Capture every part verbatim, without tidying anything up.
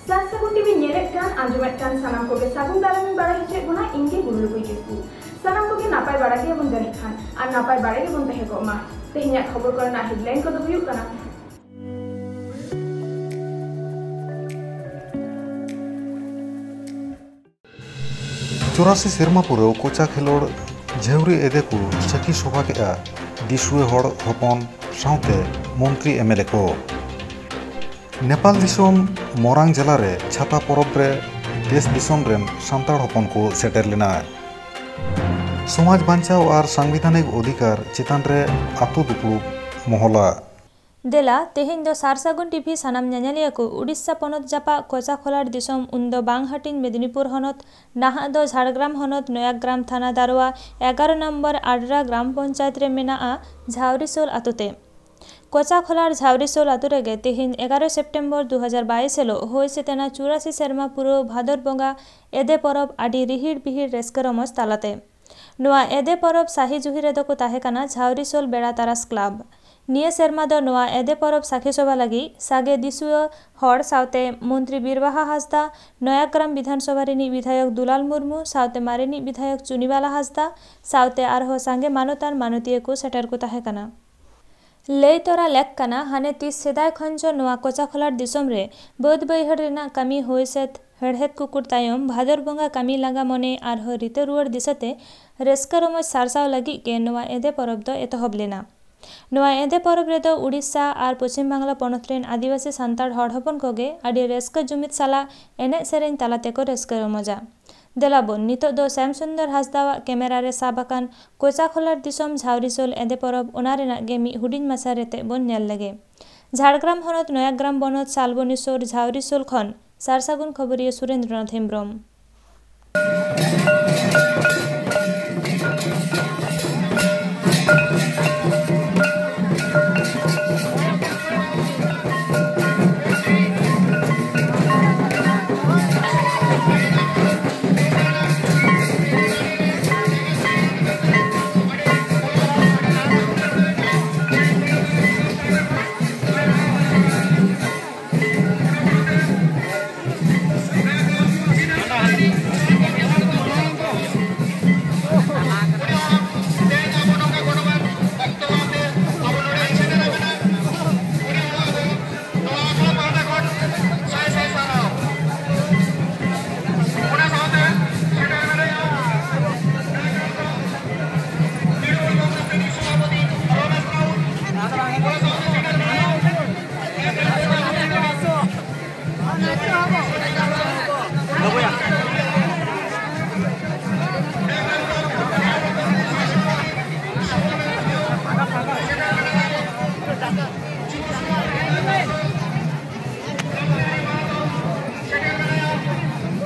ᱥᱟᱨ ᱥᱟᱹᱜᱩᱱ ᱴᱤᱵᱷᱤ ᱧᱮᱞᱮᱫ ᱠᱟᱱ, ᱟᱸᱡᱚᱢᱮᱫ ᱠᱟᱱ ᱥᱟᱱᱟᱢ ᱠᱚᱜᱮ ᱥᱟᱹᱜᱩᱱ ᱫᱟᱨᱟᱢ ᱤᱧ ᱵᱟᱲᱟᱭ ᱦᱚᱪᱚᱭᱮᱫ ᱵᱚᱱᱟ, ᱤᱧ ᱜᱮ ᱜᱩᱨᱩ ᱞᱩᱠᱩᱭ ᱠᱤᱥᱠᱩ᱾ ᱥᱟᱱᱟᱢ ᱠᱚᱜᱮ ᱱᱟᱯᱟᱭ ᱵᱟᱲᱟ ᱜᱮᱭᱟᱵᱚᱱ ᱡᱟᱹᱱᱤᱡ ᱠᱷᱟᱱ, ᱟᱨ ᱱᱟᱯᱟᱭ ᱵᱟᱲᱟ ᱜᱮᱵᱚᱱ ᱛᱟᱦᱮᱸ ᱠᱚᱜ ᱢᱟ᱾ ᱛᱮᱦᱮᱧᱟᱜ ᱠᱷᱚᱵᱚᱨ ᱠᱚᱨᱮᱱᱟᱜ headline ᱠᱚᱫᱚ ᱦᱩᱭᱩᱜ ᱠᱟᱱᱟ᱾ ᱪᱩᱨᱟᱥᱤ ᱥᱮᱨᱢᱟ ᱯᱩᱨᱟᱹᱣ ᱠᱚᱪᱟ ᱠᱷᱮᱞᱳᱲ ᱡᱷᱟᱹᱣᱨᱤ ᱮᱫᱮ ᱠᱚ ᱥᱟᱹᱠᱷᱤ ᱥᱚᱵᱷᱟ ᱠᱮᱫᱼᱟ ᱫᱤᱥᱩᱣᱟᱹ ᱦᱚᱲ ᱦᱚᱯᱚᱱ ᱥᱟᱶᱛᱮ ᱢᱚᱱᱛᱨᱤ ᱮᱢ ᱮᱞ ᱮ ᱠᱚ᱾ ᱱᱮᱯᱟᱞ ᱫᱤᱥᱚᱢ ᱢᱚᱨᱟᱝ ᱡᱮᱞᱟ ᱨᱮ ᱪᱷᱟᱛᱟ ᱯᱚᱨᱚᱵᱽ ᱨᱮ ᱫᱮᱥ ᱫᱤᱥᱚᱢ ᱨᱮᱱ ᱥᱟᱱᱛᱟᱲ ᱦᱚᱯᱚᱱ ᱠᱚ ᱥᱮᱴᱮᱨ ᱞᱮᱱᱟ᱾ ᱥᱚᱢᱟᱡᱽ ᱵᱟᱧᱪᱟᱣ ᱟᱨ ᱥᱟᱝᱵᱤᱫᱷᱟᱱᱤᱠ ᱚᱫᱷᱤᱠᱟᱨ ᱪᱮᱛᱟᱱ ᱨᱮ ᱟᱹᱛᱩ ᱫᱩᱯᱲᱩᱵ ᱢᱚᱦᱚᱞᱟ᱾ ᱫᱮᱞᱟ, ᱛᱮᱦᱮᱧ ᱫᱚ ᱥᱟᱨ ᱥᱟᱹᱜᱩᱱ ᱴᱤᱵᱷᱤ ᱥᱟᱱᱟᱢ ᱧᱮᱧᱮᱞᱤᱭᱟᱹ ᱠᱚ ᱩᱰᱤᱥᱟ ᱯᱚᱱᱚᱛ ᱡᱟᱯᱟᱜ ᱠᱚᱪᱟ ᱠᱷᱚᱞᱟᱲ ᱫᱤᱥᱚᱢ, ᱩᱱᱫᱚ ᱵᱟᱝ ᱦᱟᱹᱴᱤᱧ ᱢᱮᱫᱽᱱᱤᱯᱩᱨ ᱦᱚᱱᱚᱛ, ᱱᱟᱦᱟᱜ ᱫᱚ ᱡᱷᱟᱲᱜᱨᱟᱢ ᱦᱚᱱᱚᱛ, ᱱᱚᱭᱟᱜᱨᱟᱢ ᱛᱷᱟᱱᱟ ᱫᱟᱨᱣᱟ ᱮᱜᱟᱨᱚ ᱱᱚᱢᱵᱚᱨ ᱟᱰᱨᱟ ᱜᱨᱟᱢ ᱯᱚᱧᱪᱟᱭᱮᱛ ᱨᱮ ᱢᱮᱱᱟᱜᱼᱟ ᱡᱷᱟᱣᱨᱤᱥᱳᱞ ᱟᱛᱳ ᱛᱮ᱾ ᱠᱚᱪᱟ ᱠᱷᱚᱞᱟᱲ ᱡᱷᱟᱣᱨᱤᱥᱳᱞ ᱟᱛᱳ ᱨᱮᱜᱮ ᱛᱮᱦᱮᱧ ᱮᱜᱟᱨᱚ ᱥᱮᱯᱴᱮᱢᱵᱚᱨ ᱫᱩ ᱦᱟᱡᱟᱨ ᱵᱟᱭᱤᱥ ᱦᱤᱞᱳᱜ ᱦᱩᱭ ᱥᱟᱹᱛ ᱮᱱᱟ ᱪᱩᱨᱟᱥᱤ ᱥᱮᱨᱢᱟ ᱯᱩᱨᱟᱹᱣ ᱵᱷᱟᱫᱚᱨ ᱵᱚᱸᱜᱟ ᱮᱫᱮ ᱯᱚᱨᱚᱵᱽ ᱟᱹᱰᱤ ᱨᱤᱦᱤᱲ ᱵᱤᱦᱤᱲ ᱨᱟᱹᱥᱠᱟᱹ ᱨᱚᱢᱚᱡᱽ ᱛᱟᱞᱟᱛᱮ᱾ ᱱᱚᱣᱟ ᱮᱫᱮ ᱯᱚᱨᱚᱵᱽ ᱥᱟᱹᱦᱤ ᱡᱩᱦᱤ ᱨᱮᱫᱚ ᱠᱚ ᱛᱟᱦᱮᱸ ᱠᱟᱱᱟ ᱡᱷᱟᱣᱨᱤᱥᱳᱞ ᱵᱮᱲᱟ ᱛᱟᱨᱟᱥ ᱠᱞᱟᱵᱽ᱾ ᱱᱤᱭᱟᱹ ᱥᱮᱨᱢᱟ ᱫᱚ ᱱᱚᱣᱟ ᱮᱫᱮ ᱯᱚᱨᱚᱵᱽ ᱥᱟᱹᱠᱷᱤ ᱥᱚᱵᱷᱟ ᱞᱟᱹᱜᱤᱫ ᱥᱟᱸᱜᱮ ᱫᱤᱥᱩᱣᱟᱹ ᱦᱚᱲ ᱥᱟᱶᱛᱮ ᱢᱚᱱᱛᱨᱤ ᱵᱤᱨᱵᱟᱦᱟ ᱦᱟᱸᱥᱫᱟ, ᱱᱚᱭᱟᱜᱨᱟᱢ ᱵᱤᱫᱷᱟᱱ ᱥᱚᱵᱷᱟ ᱨᱤᱱᱤᱡ ᱵᱤᱫᱷᱟᱭᱚᱠ ᱫᱩᱞᱟᱞ ᱢᱩᱨᱢᱩ ᱥᱟᱶᱛᱮ ᱢᱟᱨᱮᱱᱤᱡ ᱵᱤᱫᱷᱟᱭᱚᱠ ᱪᱩᱱᱤᱵᱟᱞᱟ ᱦᱟᱸᱥᱫᱟ ᱥᱟᱶᱛᱮ ᱟᱨᱦᱚᱸ ᱥᱟᱸᱜᱮ ᱢᱟᱱᱚᱛᱟᱱ ᱢᱟᱱᱚᱛᱤᱭᱟᱹ ᱠᱚ ᱥᱮᱴᱮᱨ ᱠᱚ ᱛᱟᱦᱮᱸ ᱠᱟᱱᱟ᱾ ᱞᱟᱹᱭ ᱛᱚᱨᱟ ᱞᱮᱠ ᱠᱟᱱᱟ, ᱦᱟᱱᱮ ᱛᱤᱥ ᱥᱮᱫᱟᱭ ᱠᱷᱚᱱ ᱪᱚ ᱱᱚᱣᱟ ᱠᱚᱪᱟ ᱠᱷᱚᱞᱟᱴ ᱫᱤᱥᱚᱢ ᱨᱮ ᱵᱟᱹᱫᱽ ᱵᱟᱹᱭᱦᱟᱹᱲ ᱨᱮᱱᱟᱜ ᱠᱟᱹᱢᱤ ᱦᱩᱭ ᱥᱟᱹᱛ ᱦᱮᱲᱦᱮᱫ ᱠᱩᱠᱩᱲ ᱛᱟᱭᱚᱢ ᱵᱷᱟᱫᱚᱨ ᱵᱚᱸᱜᱟ ᱠᱟᱹᱢᱤ ᱞᱟᱸᱜᱟ ᱢᱚᱱᱮ ᱟᱨᱦᱚᱸ ᱨᱤᱛᱟᱹ ᱨᱩᱣᱟᱹᱲ ᱫᱤᱥᱟᱹᱛᱮ ᱨᱟᱹᱥᱠᱟᱹ ᱨᱚᱢᱚᱡᱽ ᱥᱟᱨᱥᱟᱣ ᱞᱟᱹᱜᱤᱫ ᱜᱮ ᱱᱚᱣᱟ ᱮᱫᱮ ᱯᱚᱨᱚᱵᱽ ᱫᱚ ᱮᱛᱚᱦᱚᱵ ᱞᱮᱱᱟ᱾ ᱱᱚᱣᱟ ᱮᱫᱮ ᱯᱚᱨᱚᱵᱽ ᱨᱮᱫᱚ ᱩᱲᱤᱥᱥᱟ ᱟᱨ ᱯᱚᱪᱷᱤᱢ ᱵᱟᱝᱞᱟ ᱯᱚᱱᱚᱛ ᱨᱮᱱ ᱟᱹᱫᱤᱵᱟᱹᱥᱤ ᱥᱟᱱᱛᱟᱲ ᱦᱚᱲ ᱦᱚᱯᱚᱱ ᱠᱚᱜᱮ ᱟᱹᱰᱤ ᱨᱟᱹᱥᱠᱟᱹ ᱡᱩᱢᱤᱫ ᱥᱟᱞᱟᱜ ᱮᱱᱮᱡ ᱥᱮᱨᱮᱧ ᱛᱟᱞᱟ ᱛᱮᱠᱚ ᱨᱟᱹᱥᱠᱟᱹ ᱨᱚᱢᱚᱡᱟ᱾ ᱫᱮᱞᱟ ᱵᱚᱱ, ᱱᱤᱛᱚᱜ ᱫᱚ ᱥᱭᱟᱢ ᱥᱩᱱᱫᱚᱨ ᱦᱟᱸᱥᱫᱟᱣᱟᱜ ᱠᱮᱢᱮᱨᱟ ᱨᱮ ᱥᱟᱵ ᱟᱠᱟᱱ ᱠᱚᱪᱟ ᱠᱷᱚᱞᱟᱨ ᱫᱤᱥᱚᱢ ᱡᱷᱟᱣᱨᱤᱥᱳᱞ ᱮᱫᱮ ᱯᱚᱨᱚᱵᱽ, ᱚᱱᱟ ᱨᱮᱱᱟᱜ ᱜᱮ ᱢᱤᱫ ᱦᱩᱰᱤᱧ ᱢᱟᱪᱷᱟ ᱨᱮᱛᱮᱫ ᱵᱚᱱ ᱧᱮᱞ ᱞᱮᱜᱮ᱾ ᱡᱷᱟᱲᱜᱨᱟᱢ ᱦᱚᱱᱚᱛ ᱱᱚᱭᱟᱜᱨᱟᱢ ᱵᱚᱱᱚᱛ ᱥᱟᱞᱵᱚᱱᱤ ᱥᱩᱨ ᱡᱷᱟᱣᱨᱤᱥᱳᱞ ᱠᱷᱚᱱ ᱥᱟᱨᱥᱟᱹᱜᱩᱱ ᱠᱷᱚᱵᱚᱨᱤᱭᱟᱹ ᱥᱩᱨᱮᱱᱫᱨᱚᱱᱟᱛᱷ ᱦᱮᱢᱵᱽᱨᱚᱢ᱾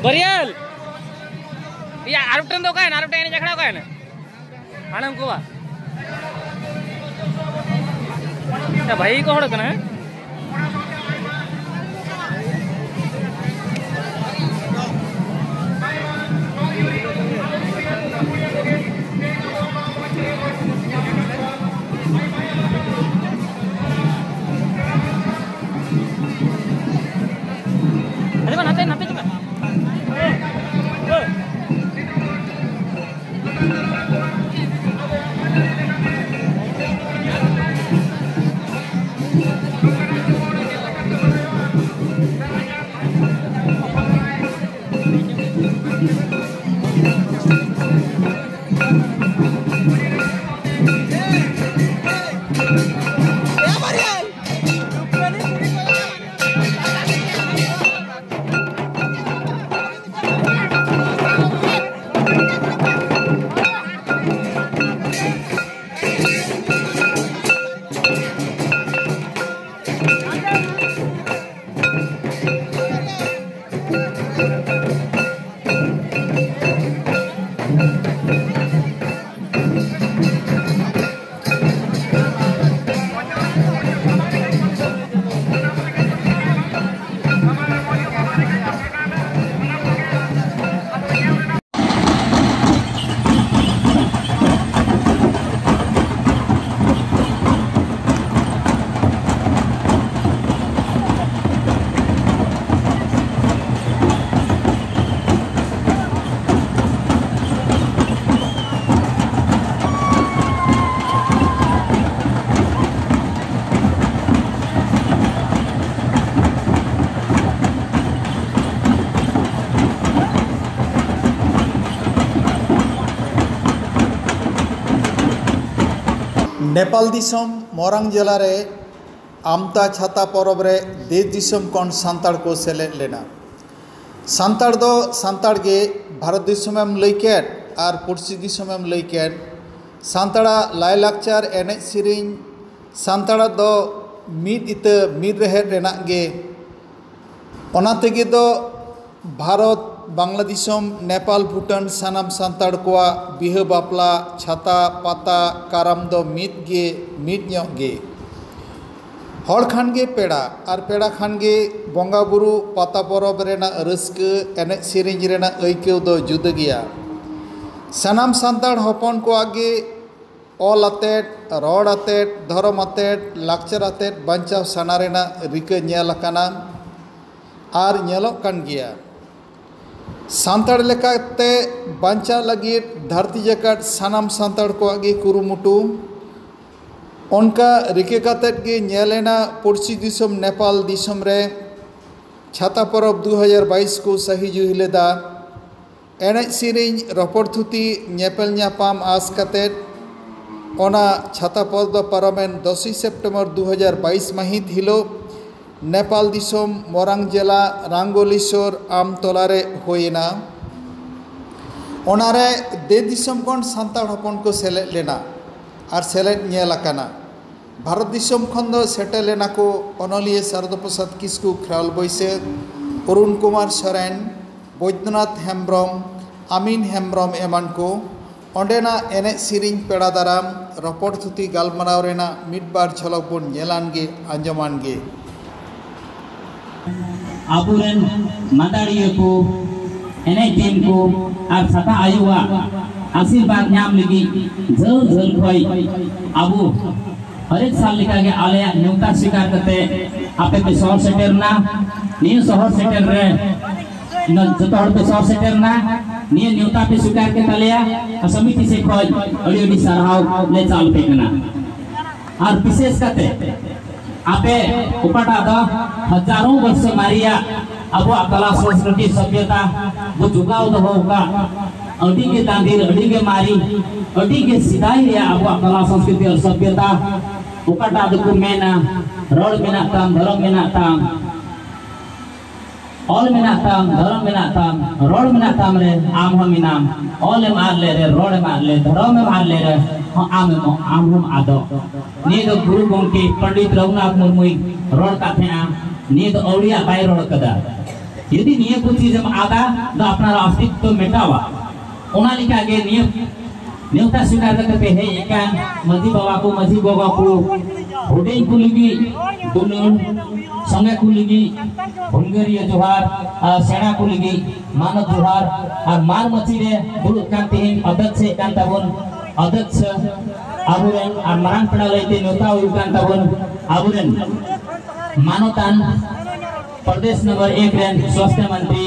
ᱵᱟᱹᱨᱭᱟᱹᱞ! ᱤᱭᱟ, ᱟᱨ ᱢᱤᱫᱴᱮᱱ ᱫᱚ ᱚᱠᱟᱭᱮᱱᱟ? ᱟᱨ ᱢᱤᱫᱴᱮᱱ ᱮᱱᱮᱡ ᱟᱠᱷᱲᱟ ᱚᱠᱟᱭᱮᱱᱟ? ᱦᱟᱱᱮ ᱩᱱᱠᱩᱣᱟᱜ᱾ ᱵᱷᱟᱹᱜᱤ ᱠᱚ ᱦᱚᱲ ᱠᱟᱱᱟ, ᱦᱮᱸ? ᱟᱫᱚ ᱱᱟᱛᱮ, ᱱᱟᱛᱮ ᱪᱟᱞᱟᱜ᱾ ᱱᱮᱯᱟᱞ ᱫᱤᱥᱚᱢ ᱢᱚᱨᱟᱝ ᱡᱮᱞᱟ ᱨᱮ ᱟᱢᱛᱟ ᱪᱷᱟᱛᱟ ᱯᱚᱨᱚᱵᱽ ᱨᱮ ᱫᱮᱥ ᱫᱤᱥᱚᱢ ᱠᱷᱚᱱ ᱥᱟᱱᱛᱟᱲ ᱠᱚ ᱥᱮᱞᱮᱫ ᱞᱮᱱᱟ᱾ ᱥᱟᱱᱛᱟᱲ ᱫᱚ ᱥᱟᱱᱛᱟᱲ ᱜᱮ, ᱵᱷᱟᱨᱚᱛ ᱫᱤᱥᱚᱢᱮᱢ ᱞᱟᱹᱭ ᱠᱮᱫ ᱟᱨ ᱯᱩᱲᱥᱤ ᱫᱤᱥᱚᱢᱮᱢ ᱞᱟᱹᱭ ᱠᱮᱫ, ᱥᱟᱱᱛᱟᱲᱟᱜ ᱞᱟᱭᱼᱞᱟᱠᱪᱟᱨ, ᱮᱱᱮᱡ ᱥᱮᱨᱮᱧ, ᱥᱟᱱᱛᱟᱲᱟᱜ ᱫᱚ ᱢᱤᱫ ᱤᱛᱟᱹ ᱢᱤᱫ ᱨᱮᱦᱮᱫ ᱨᱮᱱᱟᱜ ᱜᱮ᱾ ᱚᱱᱟ ᱛᱮᱜᱮ ᱫᱚ ᱵᱷᱟᱨᱚᱛ, ᱵᱟᱝᱞᱟ ᱫᱤᱥᱚᱢ, ᱱᱮᱯᱟᱞ, ᱵᱷᱩᱴᱟᱱ ᱥᱟᱱᱟᱢ ᱥᱟᱱᱛᱟᱲ ᱠᱚᱣᱟᱜ ᱵᱤᱦᱟᱹ ᱵᱟᱯᱞᱟ, ᱪᱷᱟᱛᱟ, ᱯᱟᱛᱟ, ᱠᱟᱨᱟᱢ ᱫᱚ ᱢᱤᱫ ᱜᱮ, ᱢᱤᱫ ᱧᱚᱜ ᱜᱮ᱾ ᱦᱚᱲ ᱠᱷᱟᱱ ᱜᱮ ᱯᱮᱲᱟ, ᱟᱨ ᱯᱮᱲᱟ ᱠᱷᱟᱱ ᱜᱮ ᱵᱚᱸᱜᱟ ᱵᱩᱨᱩ, ᱯᱟᱛᱟ ᱯᱚᱨᱚᱵᱽ ᱨᱮᱱᱟᱜ ᱨᱟᱹᱥᱠᱟᱹ, ᱮᱱᱮᱡ ᱥᱮᱨᱮᱧ ᱨᱮᱱᱟᱜ ᱟᱹᱭᱠᱟᱹᱣ ᱫᱚ ᱡᱩᱫᱟᱹ ᱜᱮᱭᱟ᱾ ᱥᱟᱱᱟᱢ ᱥᱟᱱᱛᱟᱲ ᱦᱚᱯᱚᱱ ᱠᱚᱣᱟᱜ ᱜᱮ ᱚᱞ ᱟᱛᱮᱫ, ᱨᱚᱲ ᱟᱛᱮᱫ, ᱫᱷᱚᱨᱚᱢ ᱟᱛᱮᱫ, ᱞᱟᱠᱪᱟᱨ ᱟᱛᱮᱫ ᱵᱟᱧᱪᱟᱣ ᱥᱟᱱᱟ ᱨᱮᱱᱟᱜ ᱨᱤᱠᱟᱹ ᱧᱮᱞ ᱟᱠᱟᱱᱟ ᱟᱨ ᱧᱮᱞᱚᱜ ᱠᱟᱱ ᱜᱮᱭᱟ᱾ ᱥᱟᱱᱛᱟᱲ ᱞᱮᱠᱟᱛᱮ ᱵᱟᱧᱪᱟᱜ ᱞᱟᱹᱜᱤᱫ ᱫᱷᱟᱹᱨᱛᱤ ᱡᱟᱠᱟᱛ ᱥᱟᱱᱟᱢ ᱥᱟᱱᱛᱟᱲ ᱠᱚᱣᱟᱜ ᱜᱮ ᱠᱩᱨᱩᱢᱩᱴᱩ᱾ ᱚᱱᱠᱟ ᱨᱤᱠᱟᱹ ᱠᱟᱛᱮᱫ ᱜᱮ ᱧᱮᱞ ᱮᱱᱟ, ᱯᱩᱲᱥᱤ ᱫᱤᱥᱚᱢ ᱱᱮᱯᱟᱞ ᱫᱤᱥᱚᱢ ᱨᱮ ᱪᱷᱟᱛᱟ ᱯᱚᱨᱚᱵᱽ ᱫᱩ ᱦᱟᱡᱟᱨ ᱵᱟᱭᱤᱥ ᱠᱚ ᱥᱟᱹᱦᱤ ᱡᱩᱦᱤ ᱞᱮᱫᱟ᱾ ᱮᱱᱮᱡ ᱥᱮᱨᱮᱧ, ᱨᱚᱯᱚᱲ ᱛᱷᱩᱛᱤ, ᱧᱮᱯᱮᱞ ᱧᱟᱯᱟᱢ ᱟᱸᱥ ᱠᱟᱛᱮᱫ ᱚᱱᱟ ᱪᱷᱟᱛᱟ ᱯᱚᱨᱚᱵᱽ ᱫᱚ ᱯᱟᱨᱚᱢᱮᱱ ᱫᱚᱥᱮᱭ ᱥᱮᱯᱴᱮᱢᱵᱚᱨ ᱫᱩ ᱦᱟᱡᱟᱨ ᱵᱟᱭᱤᱥ ᱢᱟᱹᱦᱤᱛ ᱦᱤᱞᱳᱜ ᱱᱮᱯᱟᱞ ᱫᱤᱥᱚᱢ ᱢᱚᱨᱟᱝ ᱡᱮᱞᱟ ᱨᱟᱝᱜᱚᱞᱤᱥᱚᱨ ᱟᱢ ᱛᱚᱞᱟ ᱨᱮ ᱦᱩᱭᱮᱱᱟ᱾ ᱚᱱᱟᱨᱮ ᱫᱮᱥ ᱫᱤᱥᱚᱢ ᱠᱷᱚᱱ ᱥᱟᱱᱛᱟᱲ ᱦᱚᱯᱚᱱ ᱠᱚ ᱥᱮᱞᱮᱫ ᱞᱮᱱᱟ ᱟᱨ ᱥᱮᱞᱮᱫ ᱧᱮᱞ ᱟᱠᱟᱱᱟ᱾ ᱵᱷᱟᱨᱚᱛ ᱫᱤᱥᱚᱢ ᱠᱷᱚᱱ ᱫᱚ ᱥᱮᱴᱮᱨ ᱞᱮᱱᱟ ᱠᱚ ᱚᱱᱚᱞᱤᱭᱟᱹ ᱥᱟᱨᱚᱫᱟ ᱯᱨᱚᱥᱟᱫᱽ ᱠᱤᱥᱠᱩ, ᱠᱷᱮᱨᱣᱟᱞ ᱵᱟᱹᱭᱥᱟᱹᱠᱷ, ᱚᱨᱩᱱ ᱠᱩᱢᱟᱨ ᱥᱚᱨᱮᱱ, ᱵᱳᱭᱫᱚᱱᱟᱛᱷ ᱦᱮᱢᱵᱨᱚᱢ, ᱟᱢᱤᱱ ᱦᱮᱢᱵᱨᱚᱢ ᱮᱢᱟᱱ ᱠᱚ᱾ ᱚᱸᱰᱮᱱᱟᱜ ᱮᱱᱮᱡ ᱥᱮᱨᱮᱧ, ᱯᱮᱲᱟ ᱫᱟᱨᱟᱢ, ᱨᱚᱯᱚᱲ ᱛᱷᱩᱛᱤ, ᱜᱟᱞᱢᱟᱨᱟᱣ ᱨᱮᱱᱟᱜ ᱢᱤᱫ ᱵᱟᱨ ᱡᱷᱚᱞᱚᱠ ᱵᱚᱱ ᱧᱮᱞᱟᱱ ᱜᱮ, ᱟᱸᱡᱚᱢᱟᱱ ᱜᱮ᱾ ᱟᱵᱚᱨᱮᱱ ᱢᱟᱹᱫᱟᱹᱲᱤᱭᱟᱹ ᱠᱚ, ᱮᱱᱮᱡ ᱴᱤᱢ ᱠᱚ ᱟᱨ ᱪᱷᱟᱛᱟ ᱟᱭᱳᱣᱟᱜ ᱟᱥᱤᱨᱵᱟᱫᱽ ᱧᱟᱢ ᱞᱟᱹᱜᱤᱫ ᱡᱷᱟᱹᱞ ᱡᱷᱟᱹᱞ ᱠᱷᱚᱱ ᱟᱵᱚ ᱦᱟᱨᱮᱠ ᱥᱟᱞ ᱞᱮᱠᱟᱜᱮ ᱟᱞᱮᱭᱟᱜ ᱱᱮᱣᱛᱟ ᱥᱤᱠᱟᱨ ᱠᱟᱛᱮ ᱟᱯᱮ ᱯᱮ ᱥᱚᱦᱚᱨ ᱥᱮᱴᱮᱨ ᱮᱱᱟ᱾ ᱱᱤᱭᱟᱹ ᱥᱚᱦᱚᱨ ᱥᱮᱴᱮᱨ ᱨᱮ ᱡᱚᱛᱚ ᱦᱚᱲ ᱯᱮ ᱥᱚᱦᱚᱨ ᱥᱮᱴᱮᱨ ᱮᱱᱟ᱾ ᱱᱤᱭᱟᱹ ᱱᱮᱣᱛᱟ ᱯᱮ ᱥᱤᱠᱟᱨ ᱠᱮᱫ ᱛᱟᱞᱮᱭᱟ᱾ ᱥᱚᱢᱤᱛᱤ ᱥᱮᱫ ᱠᱷᱚᱱ ᱟᱹᱰᱤ ᱟᱹᱰᱤ ᱥᱟᱨᱦᱟᱣ ᱞᱮ ᱪᱟᱞ ᱟᱯᱮ ᱠᱟᱱᱟ᱾ ᱟᱨ ᱵᱤᱥᱮᱥ ᱠᱟᱛᱮ ᱟᱯᱮ ᱚᱠᱟᱴᱟᱜ ᱫᱚ ᱦᱟᱡᱟᱨᱚ ᱵᱚᱨᱥᱚ ᱢᱟᱨᱮᱭᱟᱜ ᱟᱵᱚᱣᱟᱜ ᱠᱟᱞᱟ ᱥᱚᱸᱥᱠᱨᱤᱛᱤ ᱥᱚᱵᱷᱭᱚᱛᱟ ᱵᱚ ᱡᱚᱜᱟᱣ ᱫᱚᱦᱚ ᱟᱠᱟᱫ, ᱟᱹᱰᱤ ᱜᱮ ᱫᱟᱸᱫᱤᱨ, ᱟᱹᱰᱤ ᱜᱮ ᱢᱟᱨᱮ, ᱟᱹᱰᱤ ᱜᱮ ᱥᱮᱫᱟᱭ ᱨᱮᱭᱟᱜ ᱟᱵᱚᱣᱟᱜ ᱠᱟᱞᱟ ᱥᱚᱸᱥᱠᱨᱤᱛᱤ ᱟᱨ ᱥᱚᱵᱷᱭᱚᱛᱟ, ᱚᱠᱟᱴᱟᱜ ᱫᱚᱠᱚ ᱢᱮᱱᱟ ᱨᱚᱲ ᱢᱮᱱᱟᱜ ᱛᱟᱢ, ᱫᱷᱚᱨᱚᱢ ᱢᱮᱱᱟᱜ ᱛᱟᱢ, ᱚᱞ ᱢᱮᱱᱟᱜ ᱛᱟᱢ, ᱫᱷᱚᱨᱚᱢ ᱢᱮᱱᱟᱜ ᱛᱟᱢ, ᱨᱚᱲ ᱢᱮᱱᱟᱜ ᱛᱟᱢ ᱨᱮ ᱟᱢ ᱦᱚᱸ ᱢᱮᱱᱟᱢ᱾ ᱚᱞ ᱮᱢ ᱟᱫ ᱞᱮ ᱨᱮ, ᱨᱚᱲ ᱮᱢ ᱟᱫ ᱞᱮ, ᱫᱷᱚᱨᱚᱢ ᱮᱢ ᱟᱫ ᱞᱮ ᱨᱮ ᱦᱚᱸ ᱟᱢ ᱮᱢ, ᱟᱢ ᱦᱚᱸᱢ ᱟᱫᱚᱜ᱾ ᱱᱤᱭᱟᱹ ᱫᱚ ᱜᱩᱨᱩ ᱜᱚᱢᱠᱮ ᱯᱚᱱᱰᱤᱛ ᱨᱚᱜᱷᱩᱱᱟᱛᱷ ᱢᱩᱨᱢᱩᱭ ᱨᱚᱲ ᱠᱟᱫ ᱛᱟᱦᱮᱸᱜᱼᱟ᱾ ᱱᱤᱭᱟᱹ ᱫᱚ ᱟᱹᱣᱲᱤᱭᱟᱜ ᱵᱟᱭ ᱨᱚᱲ ᱠᱟᱫᱟ᱾ ᱡᱩᱫᱤ ᱱᱤᱭᱟᱹ ᱠᱚ ᱪᱤᱡᱽ ᱮᱢ ᱟᱫᱟ, ᱫᱚ ᱟᱯᱱᱟᱨᱟᱜ ᱚᱥᱛᱤᱛᱛᱚ ᱢᱮᱴᱟᱣᱟ᱾ ᱚᱱᱟ ᱞᱮᱠᱟ ᱜᱮ ᱱᱤᱭᱟᱹ ᱱᱮᱣᱛᱟ ᱥᱤᱠᱟᱨ ᱠᱟᱛᱮ ᱯᱮ ᱦᱮᱡ ᱟᱠᱟᱱ ᱢᱟᱹᱡᱷᱤ ᱵᱟᱵᱟ ᱠᱚ, ᱢᱟᱹᱡᱷᱤ ᱜᱚᱜᱚ ᱠᱚ, ᱦᱩᱰᱤᱧ ᱠᱚ ᱞᱟᱹᱜᱤᱫ ᱫᱩᱞᱟᱹᱲ, ᱥᱚᱸᱜᱮ ᱠᱚ ᱞᱟᱹᱜᱤᱫ ᱦᱩᱞᱜᱟᱹᱨᱤᱭᱟᱹ ᱡᱚᱦᱟᱨ, ᱟᱨ ᱥᱮᱬᱟ ᱠᱚ ᱞᱟᱹᱜᱤᱫ ᱢᱟᱱᱚᱛ ᱡᱚᱦᱟᱨ, ᱟᱨ ᱢᱟᱨ ᱢᱟᱹᱪᱤ ᱨᱮ ᱫᱩᱲᱩᱵ ᱠᱟᱱ ᱛᱮᱦᱮᱧ ᱚᱫᱷᱭᱚᱠᱥ ᱦᱮᱡ ᱠᱟᱱ ᱛᱟᱵᱚᱱ ᱚᱫᱷᱭᱚᱠᱥ ᱟᱵᱚᱨᱮᱱ, ᱟᱨ ᱢᱟᱨᱟᱝ ᱯᱮᱲᱟ ᱞᱟᱹᱭᱛᱮ ᱱᱮᱣᱛᱟ ᱦᱩᱭᱩᱜ ᱠᱟᱱ ᱛᱟᱵᱚᱱ ᱟᱵᱚᱨᱮᱱ ᱢᱟᱱᱚᱛᱟᱱ ᱯᱨᱚᱫᱮᱥ ᱱᱚᱢᱵᱚᱨ ᱮᱠ ᱨᱮᱱ ᱥᱣᱟᱥᱛᱷᱚ ᱢᱚᱱᱛᱨᱤ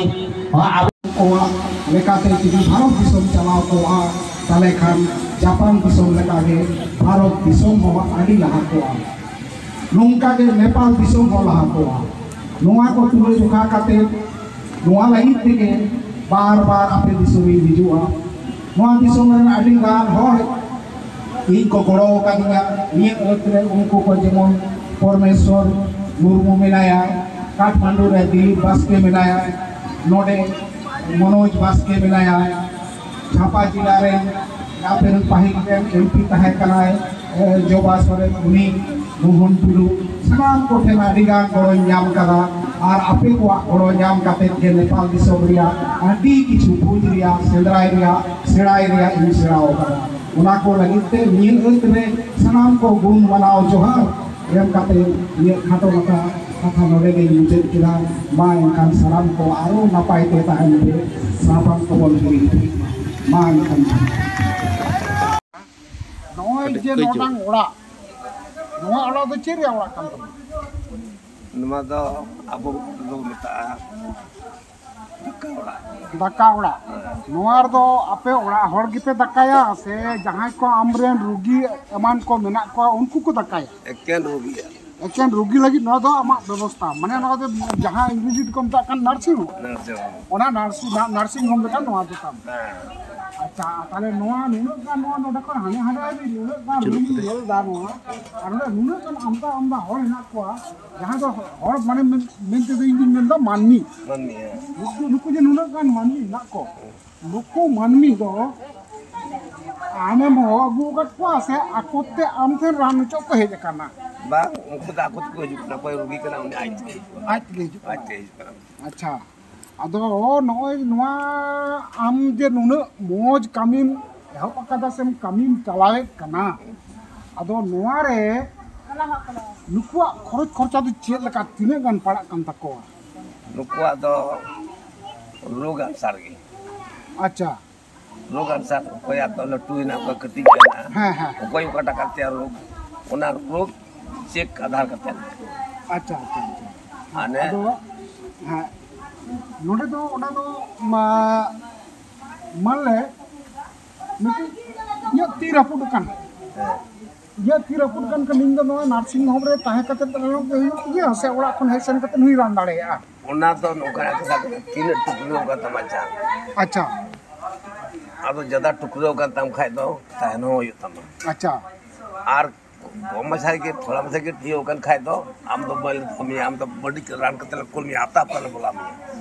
ᱦᱚᱸ ᱟᱵᱚ ᱠᱚᱣᱟᱜ ᱞᱮᱠᱟᱛᱮ ᱡᱩᱫᱤ ᱵᱷᱟᱨᱚᱛ ᱫᱤᱥᱚᱢ ᱪᱟᱞᱟᱣ ᱠᱚᱜᱼᱟ, ᱛᱟᱦᱞᱮ ᱠᱷᱟᱱ ᱡᱟᱯᱟᱱ ᱫᱤᱥᱚᱢ ᱞᱮᱠᱟᱜᱮ ᱵᱷᱟᱨᱚᱛ ᱫᱤᱥᱚᱢ ᱦᱚᱸ ᱟᱹᱰᱤ ᱞᱟᱦᱟ ᱠᱚᱜᱼᱟ᱾ ᱱᱚᱝᱠᱟᱜᱮ ᱱᱮᱯᱟᱞ ᱫᱤᱥᱚᱢ ᱦᱚᱸ ᱞᱟᱦᱟ ᱠᱚᱜᱼᱟ᱾ ᱱᱚᱣᱟ ᱠᱚ ᱛᱩᱞᱟᱹ ᱡᱚᱠᱷᱟ ᱠᱟᱛᱮ, ᱱᱚᱣᱟ ᱞᱟᱹᱜᱤᱫ ᱛᱮᱜᱮ ᱵᱟᱨ ᱵᱟᱨ ᱟᱯᱮ ᱫᱤᱥᱚᱢᱤᱧ ᱦᱤᱡᱩᱜᱼᱟ᱾ ᱱᱚᱣᱟ ᱫᱤᱥᱚᱢ ᱨᱮᱱ ᱟᱹᱰᱤ ᱜᱟᱱ ᱦᱚᱲ ᱤᱧ ᱠᱚ ᱜᱚᱲᱚ ᱟᱠᱟᱫᱤᱧᱟ ᱱᱤᱭᱟᱹ ᱟᱹᱛ ᱨᱮ᱾ ᱩᱱᱠᱩ ᱠᱚ ᱡᱮᱢᱚᱱ ᱯᱚᱨᱢᱮᱥᱣᱚᱨ ᱢᱩᱨᱢᱩ ᱢᱮᱱᱟᱭᱟ, ᱠᱟᱴᱷᱢᱟᱱᱰᱩ ᱨᱮ ᱫᱤᱞᱤᱯ ᱵᱟᱥᱠᱮ ᱢᱮᱱᱟᱭᱟ, ᱱᱚᱰᱮ ᱢᱚᱱᱳᱡᱽ ᱵᱟᱥᱠᱮ ᱢᱮᱱᱟᱭᱟ, ᱪᱷᱟᱯᱟ ᱡᱮᱞᱟ ᱨᱮᱱ ᱟᱯᱮ ᱨᱮᱱ ᱯᱟᱹᱦᱤᱞ ᱨᱮᱱ ᱮᱢ ᱯᱤ ᱛᱟᱦᱮᱸ ᱠᱟᱱᱟᱭ, ᱮ, ᱡᱚᱵᱟ ᱥᱚᱨᱮᱱ, ᱩᱱᱤ, ᱢᱳᱦᱚᱱ ᱴᱩᱰᱩ, ᱥᱟᱱᱟᱢ ᱠᱚᱴᱷᱮᱱ ᱟᱹᱰᱤ ᱜᱟᱱ ᱜᱚᱲᱚᱧ ᱧᱟᱢ ᱠᱟᱫᱟ᱾ ᱟᱨ ᱟᱯᱮ ᱠᱚᱣᱟᱜ ᱜᱚᱲᱚ ᱧᱟᱢ ᱠᱟᱛᱮᱫ ᱜᱮ ᱱᱮᱯᱟᱞ ᱫᱤᱥᱚᱢ ᱨᱮᱭᱟᱜ ᱟᱹᱰᱤ ᱠᱤᱪᱷᱩ ᱵᱩᱡᱽ ᱨᱮᱭᱟᱜ, ᱥᱮᱸᱫᱽᱨᱟᱭ ᱨᱮᱭᱟᱜ, ᱥᱮᱬᱟᱭ ᱨᱮᱭᱟᱜ ᱤᱧ ᱥᱮᱬᱟ ᱟᱠᱟᱫᱟ᱾ ᱚᱱᱟ ᱠᱚ ᱞᱟᱹᱜᱤᱫ ᱛᱮ ᱱᱤᱭᱟᱹ ᱟᱹᱛ ᱨᱮ ᱥᱟᱱᱟᱢ ᱠᱚ ᱜᱩᱱ ᱢᱟᱱᱟᱣ ᱡᱚᱦᱟᱨ ᱮᱢ ᱠᱟᱛᱮ ᱤᱧᱟᱹᱜ ᱠᱷᱟᱴᱚ ᱢᱟᱪᱷᱟ ᱠᱟᱛᱷᱟ ᱱᱚᱰᱮ ᱜᱮᱧ ᱢᱩᱪᱟᱹᱫ ᱠᱮᱫᱟ᱾ ᱢᱟ ᱮᱱᱠᱷᱟᱱ ᱥᱟᱱᱟᱢ ᱠᱚ ᱟᱨᱚ ᱱᱟᱯᱟᱭ ᱛᱮ ᱛᱟᱦᱮᱱ ᱯᱮ, ᱥᱟᱯᱟᱝ ᱠᱚᱵᱚᱱ ᱦᱤᱲᱤᱧ ᱯᱮ᱾ ᱢᱟ ᱮᱱᱠᱷᱟᱱ ᱡᱚᱦᱟᱨ᱾ ᱱᱚᱜᱼᱚᱭ ᱡᱮ ᱱᱚᱰᱟᱝ ᱚᱲᱟᱜ, ᱱᱚᱣᱟ ᱚᱲᱟᱜ ᱫᱚ ᱪᱮᱫ ᱨᱮᱭᱟᱜ ᱚᱲᱟᱜ ᱠᱟᱱ ᱛᱟᱵᱚᱱᱟ? ᱱᱚᱣᱟ ᱫᱚ ᱟᱵᱚ ᱵᱚ ᱢᱮᱛᱟᱜᱼᱟ ᱫᱟᱠᱟ ᱚᱲᱟᱜ᱾ ᱫᱟᱠᱟ ᱚᱲᱟᱜ᱾ ᱱᱚᱣᱟ ᱨᱮᱫᱚ ᱟᱯᱮ ᱚᱲᱟᱜ ᱦᱚᱲ ᱜᱮᱯᱮ ᱫᱟᱠᱟᱭᱟ ᱥᱮ ᱡᱟᱦᱟᱸᱭ ᱠᱚ ᱟᱢᱨᱮᱱ ᱨᱩᱜᱤ ᱮᱢᱟᱱ ᱠᱚ ᱢᱮᱱᱟᱜ ᱠᱚᱣᱟ ᱩᱱᱠᱩ ᱠᱚ ᱫᱟᱠᱟᱭᱟ? ᱮᱠᱮᱱ ᱨᱩᱜᱤ᱾ ᱮᱠᱮᱱ ᱨᱩᱜᱤ ᱞᱟᱹᱜᱤᱫ ᱱᱚᱣᱟ ᱫᱚ ᱟᱢᱟᱜ ᱵᱮᱵᱚᱥᱛᱷᱟ, ᱢᱟᱱᱮ ᱱᱚᱣᱟ ᱫᱚ ᱡᱟᱦᱟᱸ ᱤᱝᱨᱮᱡᱤ ᱛᱮᱠᱚ ᱢᱮᱛᱟᱜ ᱠᱟᱱ ᱱᱟᱨᱥᱤᱝ ᱦᱳᱢ, ᱱᱟᱨᱥᱤᱝ ᱦᱳᱢ᱾ ᱚᱱᱟ ᱱᱟᱨᱥᱤᱝ ᱱᱟᱨᱥᱤᱝ ᱦᱳᱢ ᱞᱮᱠᱟ ᱱᱚᱣᱟ ᱫᱚ ᱛᱟᱢ᱾ ᱦᱮᱸ᱾ ᱟᱪᱪᱷᱟ, ᱛᱟᱦᱞᱮ ᱱᱚᱣᱟ ᱱᱩᱱᱟᱹᱜ ᱜᱟᱱ ᱱᱚᱣᱟ ᱱᱚᱰᱮ ᱠᱷᱚᱱ ᱦᱟᱱᱮ ᱦᱟᱸᱰᱮ ᱦᱟᱹᱵᱤᱡ ᱱᱩᱱᱟᱹᱜ ᱜᱟᱱ ᱨᱩᱜᱤ ᱧᱮᱞ ᱮᱫᱟ ᱱᱚᱣᱟ, ᱟᱨ ᱱᱚᱰᱮ ᱱᱩᱱᱟᱹᱜ ᱜᱟᱱ ᱟᱢᱫᱟ ᱟᱢᱫᱟ ᱦᱚᱲ ᱦᱮᱱᱟᱜ ᱠᱚᱣᱟ, ᱡᱟᱦᱟᱸ ᱫᱚ ᱦᱚᱲ ᱢᱟᱱᱮ ᱢᱮᱱ ᱛᱮᱫᱚ ᱤᱧ ᱫᱩᱧ ᱢᱮᱱᱫᱟ ᱢᱟᱹᱱᱢᱤ᱾ ᱢᱟᱹᱱᱢᱤ, ᱦᱮᱸ᱾ ᱱᱩᱠᱩ ᱱᱩᱠᱩ ᱡᱮ ᱱᱩᱱᱟᱹᱜ ᱜᱟᱱ ᱢᱟᱹᱱᱢᱤ ᱦᱮᱱᱟᱜ ᱠᱚ, ᱱᱩᱠᱩ ᱢᱟᱹᱱᱢᱤ ᱫᱚ ᱟᱢᱮᱢ ᱦᱚᱦᱚ ᱟᱹᱜᱩ ᱟᱠᱟᱫ ᱠᱚᱣᱟ ᱥᱮ ᱟᱠᱚ ᱛᱮ ᱟᱢ ᱴᱷᱮᱱ ᱨᱟᱱ ᱚᱪᱚᱜ ᱠᱚ ᱦᱮᱡ ᱟᱠᱟᱱᱟ? ᱵᱟᱝ, ᱩᱱᱠᱩ ᱫᱚ ᱟᱠᱚ ᱛᱮᱠᱚ ᱦᱤᱡᱩᱜ ᱠᱟᱱᱟ᱾ ᱚᱠᱚᱭ ᱨᱩᱜᱤ ᱠᱟᱱᱟ, ᱩᱱᱤ ᱟᱡ ᱛᱮᱜᱮ ᱦᱤᱡᱩᱜ ᱠᱟᱱᱟ᱾ ᱟᱡ ᱛᱮᱜᱮ ᱦᱤᱡᱩᱜ ᱠᱟᱱᱟ᱾ ᱟᱡ ᱛᱮᱜᱮ ᱦᱤᱡᱩᱜ ᱠᱟᱱᱟ᱾ ᱟᱪᱪᱷᱟ, ᱟᱫᱚ ᱱᱚᱜᱼᱚᱭ ᱱᱚᱣᱟ ᱟᱢ ᱡᱮ ᱱᱩᱱᱟᱹᱜ ᱢᱚᱡᱽ ᱠᱟᱹᱢᱤᱢ ᱮᱦᱚᱵ ᱟᱠᱟᱫᱟ ᱥᱮᱢ ᱠᱟᱹᱢᱤᱢ ᱪᱟᱞᱟᱣᱮᱫ ᱠᱟᱱᱟ, ᱟᱫᱚ ᱱᱚᱣᱟ ᱨᱮ ᱱᱩᱠᱩᱣᱟᱜ ᱠᱷᱚᱨᱚᱪ ᱠᱷᱚᱨᱪᱟ ᱫᱚ ᱪᱮᱫ ᱞᱮᱠᱟ, ᱛᱤᱱᱟᱹᱜ ᱜᱟᱱ ᱯᱟᱲᱟᱜ ᱠᱟᱱ ᱛᱟᱠᱚᱣᱟ? ᱱᱩᱠᱩᱣᱟᱜ ᱫᱚ ᱨᱳᱜᱽ ᱟᱱᱥᱟᱨ ᱜᱮ᱾ ᱟᱪᱪᱷᱟ᱾ ᱨᱳᱜᱽ ᱟᱱᱥᱟᱨ, ᱚᱠᱚᱭᱟᱜ ᱫᱚ ᱞᱟᱹᱴᱩᱭᱮᱱᱟ, ᱚᱠᱚᱭ ᱠᱟᱹᱴᱤᱡ ᱮᱱᱟ, ᱦᱮᱸ, ᱦᱮᱸ᱾ ᱚᱠᱚᱭ ᱚᱠᱟᱴᱟᱜ ᱠᱟᱱ ᱛᱟᱭᱟ ᱨᱳᱜᱽ, ᱚᱱᱟ ᱨᱳᱜᱽ ᱪᱮᱠ ᱟᱫᱷᱟᱨ ᱠᱟᱛᱮ᱾ ᱟᱪᱪᱷᱟ, ᱟᱪᱪᱷᱟ, ᱟᱪᱪᱷᱟ᱾ ᱢᱟᱱᱮ ᱟᱫᱚ, ᱦᱮᱸ, ᱱᱚᱰᱮ ᱫᱚ ᱚᱱᱟ ᱫᱚ ᱢᱟ-, ᱢᱟᱱᱮ ᱢᱤᱫᱴᱤᱡ ᱤᱧᱟᱹᱜ ᱛᱤ ᱨᱟᱹᱯᱩᱫ ᱟᱠᱟᱱ, ᱦᱮᱸ᱾ ᱤᱧᱟᱹᱜ ᱛᱤ ᱨᱟᱹᱯᱩᱫ ᱟᱠᱟᱱ ᱠᱷᱟᱱ ᱤᱧ ᱫᱚ ᱱᱚᱣᱟ ᱱᱟᱨᱥᱤᱝ ᱦᱳᱢ ᱨᱮ ᱛᱟᱦᱮᱸ ᱠᱟᱛᱮ ᱨᱮᱦᱚᱸ ᱜᱮ ᱦᱩᱭᱩᱜ ᱛᱤᱧᱟᱹ ᱥᱮ ᱚᱲᱟᱜ ᱠᱷᱚᱱ ᱦᱮᱡ ᱥᱮᱱ ᱠᱟᱛᱮ ᱦᱚᱸᱧ ᱨᱟᱱ ᱫᱟᱲᱮᱭᱟᱜᱼᱟ? ᱚᱱᱟ ᱫᱚ ᱱᱚᱝᱠᱟᱱᱟᱜ ᱠᱟᱛᱷᱟ ᱠᱟᱱᱟ, ᱛᱤᱱᱟᱹᱜ ᱴᱩᱠᱨᱟᱹᱣ ᱠᱟᱱ ᱛᱟᱢᱟ ᱪᱟ᱾ ᱟᱪᱪᱷᱟ᱾ ᱟᱫᱚ ᱡᱟᱫᱟ ᱴᱩᱠᱨᱟᱹᱣ ᱠᱟᱱ ᱛᱟᱢ ᱠᱷᱟᱡ ᱫᱚ ᱛᱟᱦᱮᱱ ᱦᱚᱸ ᱦᱩᱭᱩᱜ ᱛᱟᱢᱟ᱾ ᱟᱪᱪᱷᱟ᱾ ᱟᱨ ᱠᱚᱢ ᱢᱟᱪᱷᱟ ᱜᱮ, ᱛᱷᱚᱲᱟ ᱢᱟᱪᱷᱟ ᱜᱮ ᱤᱭᱟᱹᱣ ᱠᱟᱱ ᱠᱷᱟᱡ ᱫᱚ ᱟᱢ ᱫᱚ ᱵᱟᱞᱮ ᱫᱚᱦᱚ ᱢᱮᱭᱟ, ᱟᱢ ᱫᱚ ᱵᱟᱹᱲᱤᱡ ᱨᱟᱱ ᱠᱟᱛᱮ ᱞᱮ ᱠᱩᱞ ᱢᱮᱭᱟ, ᱦᱟᱯᱛᱟ ᱦᱟᱯᱛᱟ ᱞᱮ ᱵᱚᱞᱟᱣ ᱢᱮᱭᱟ᱾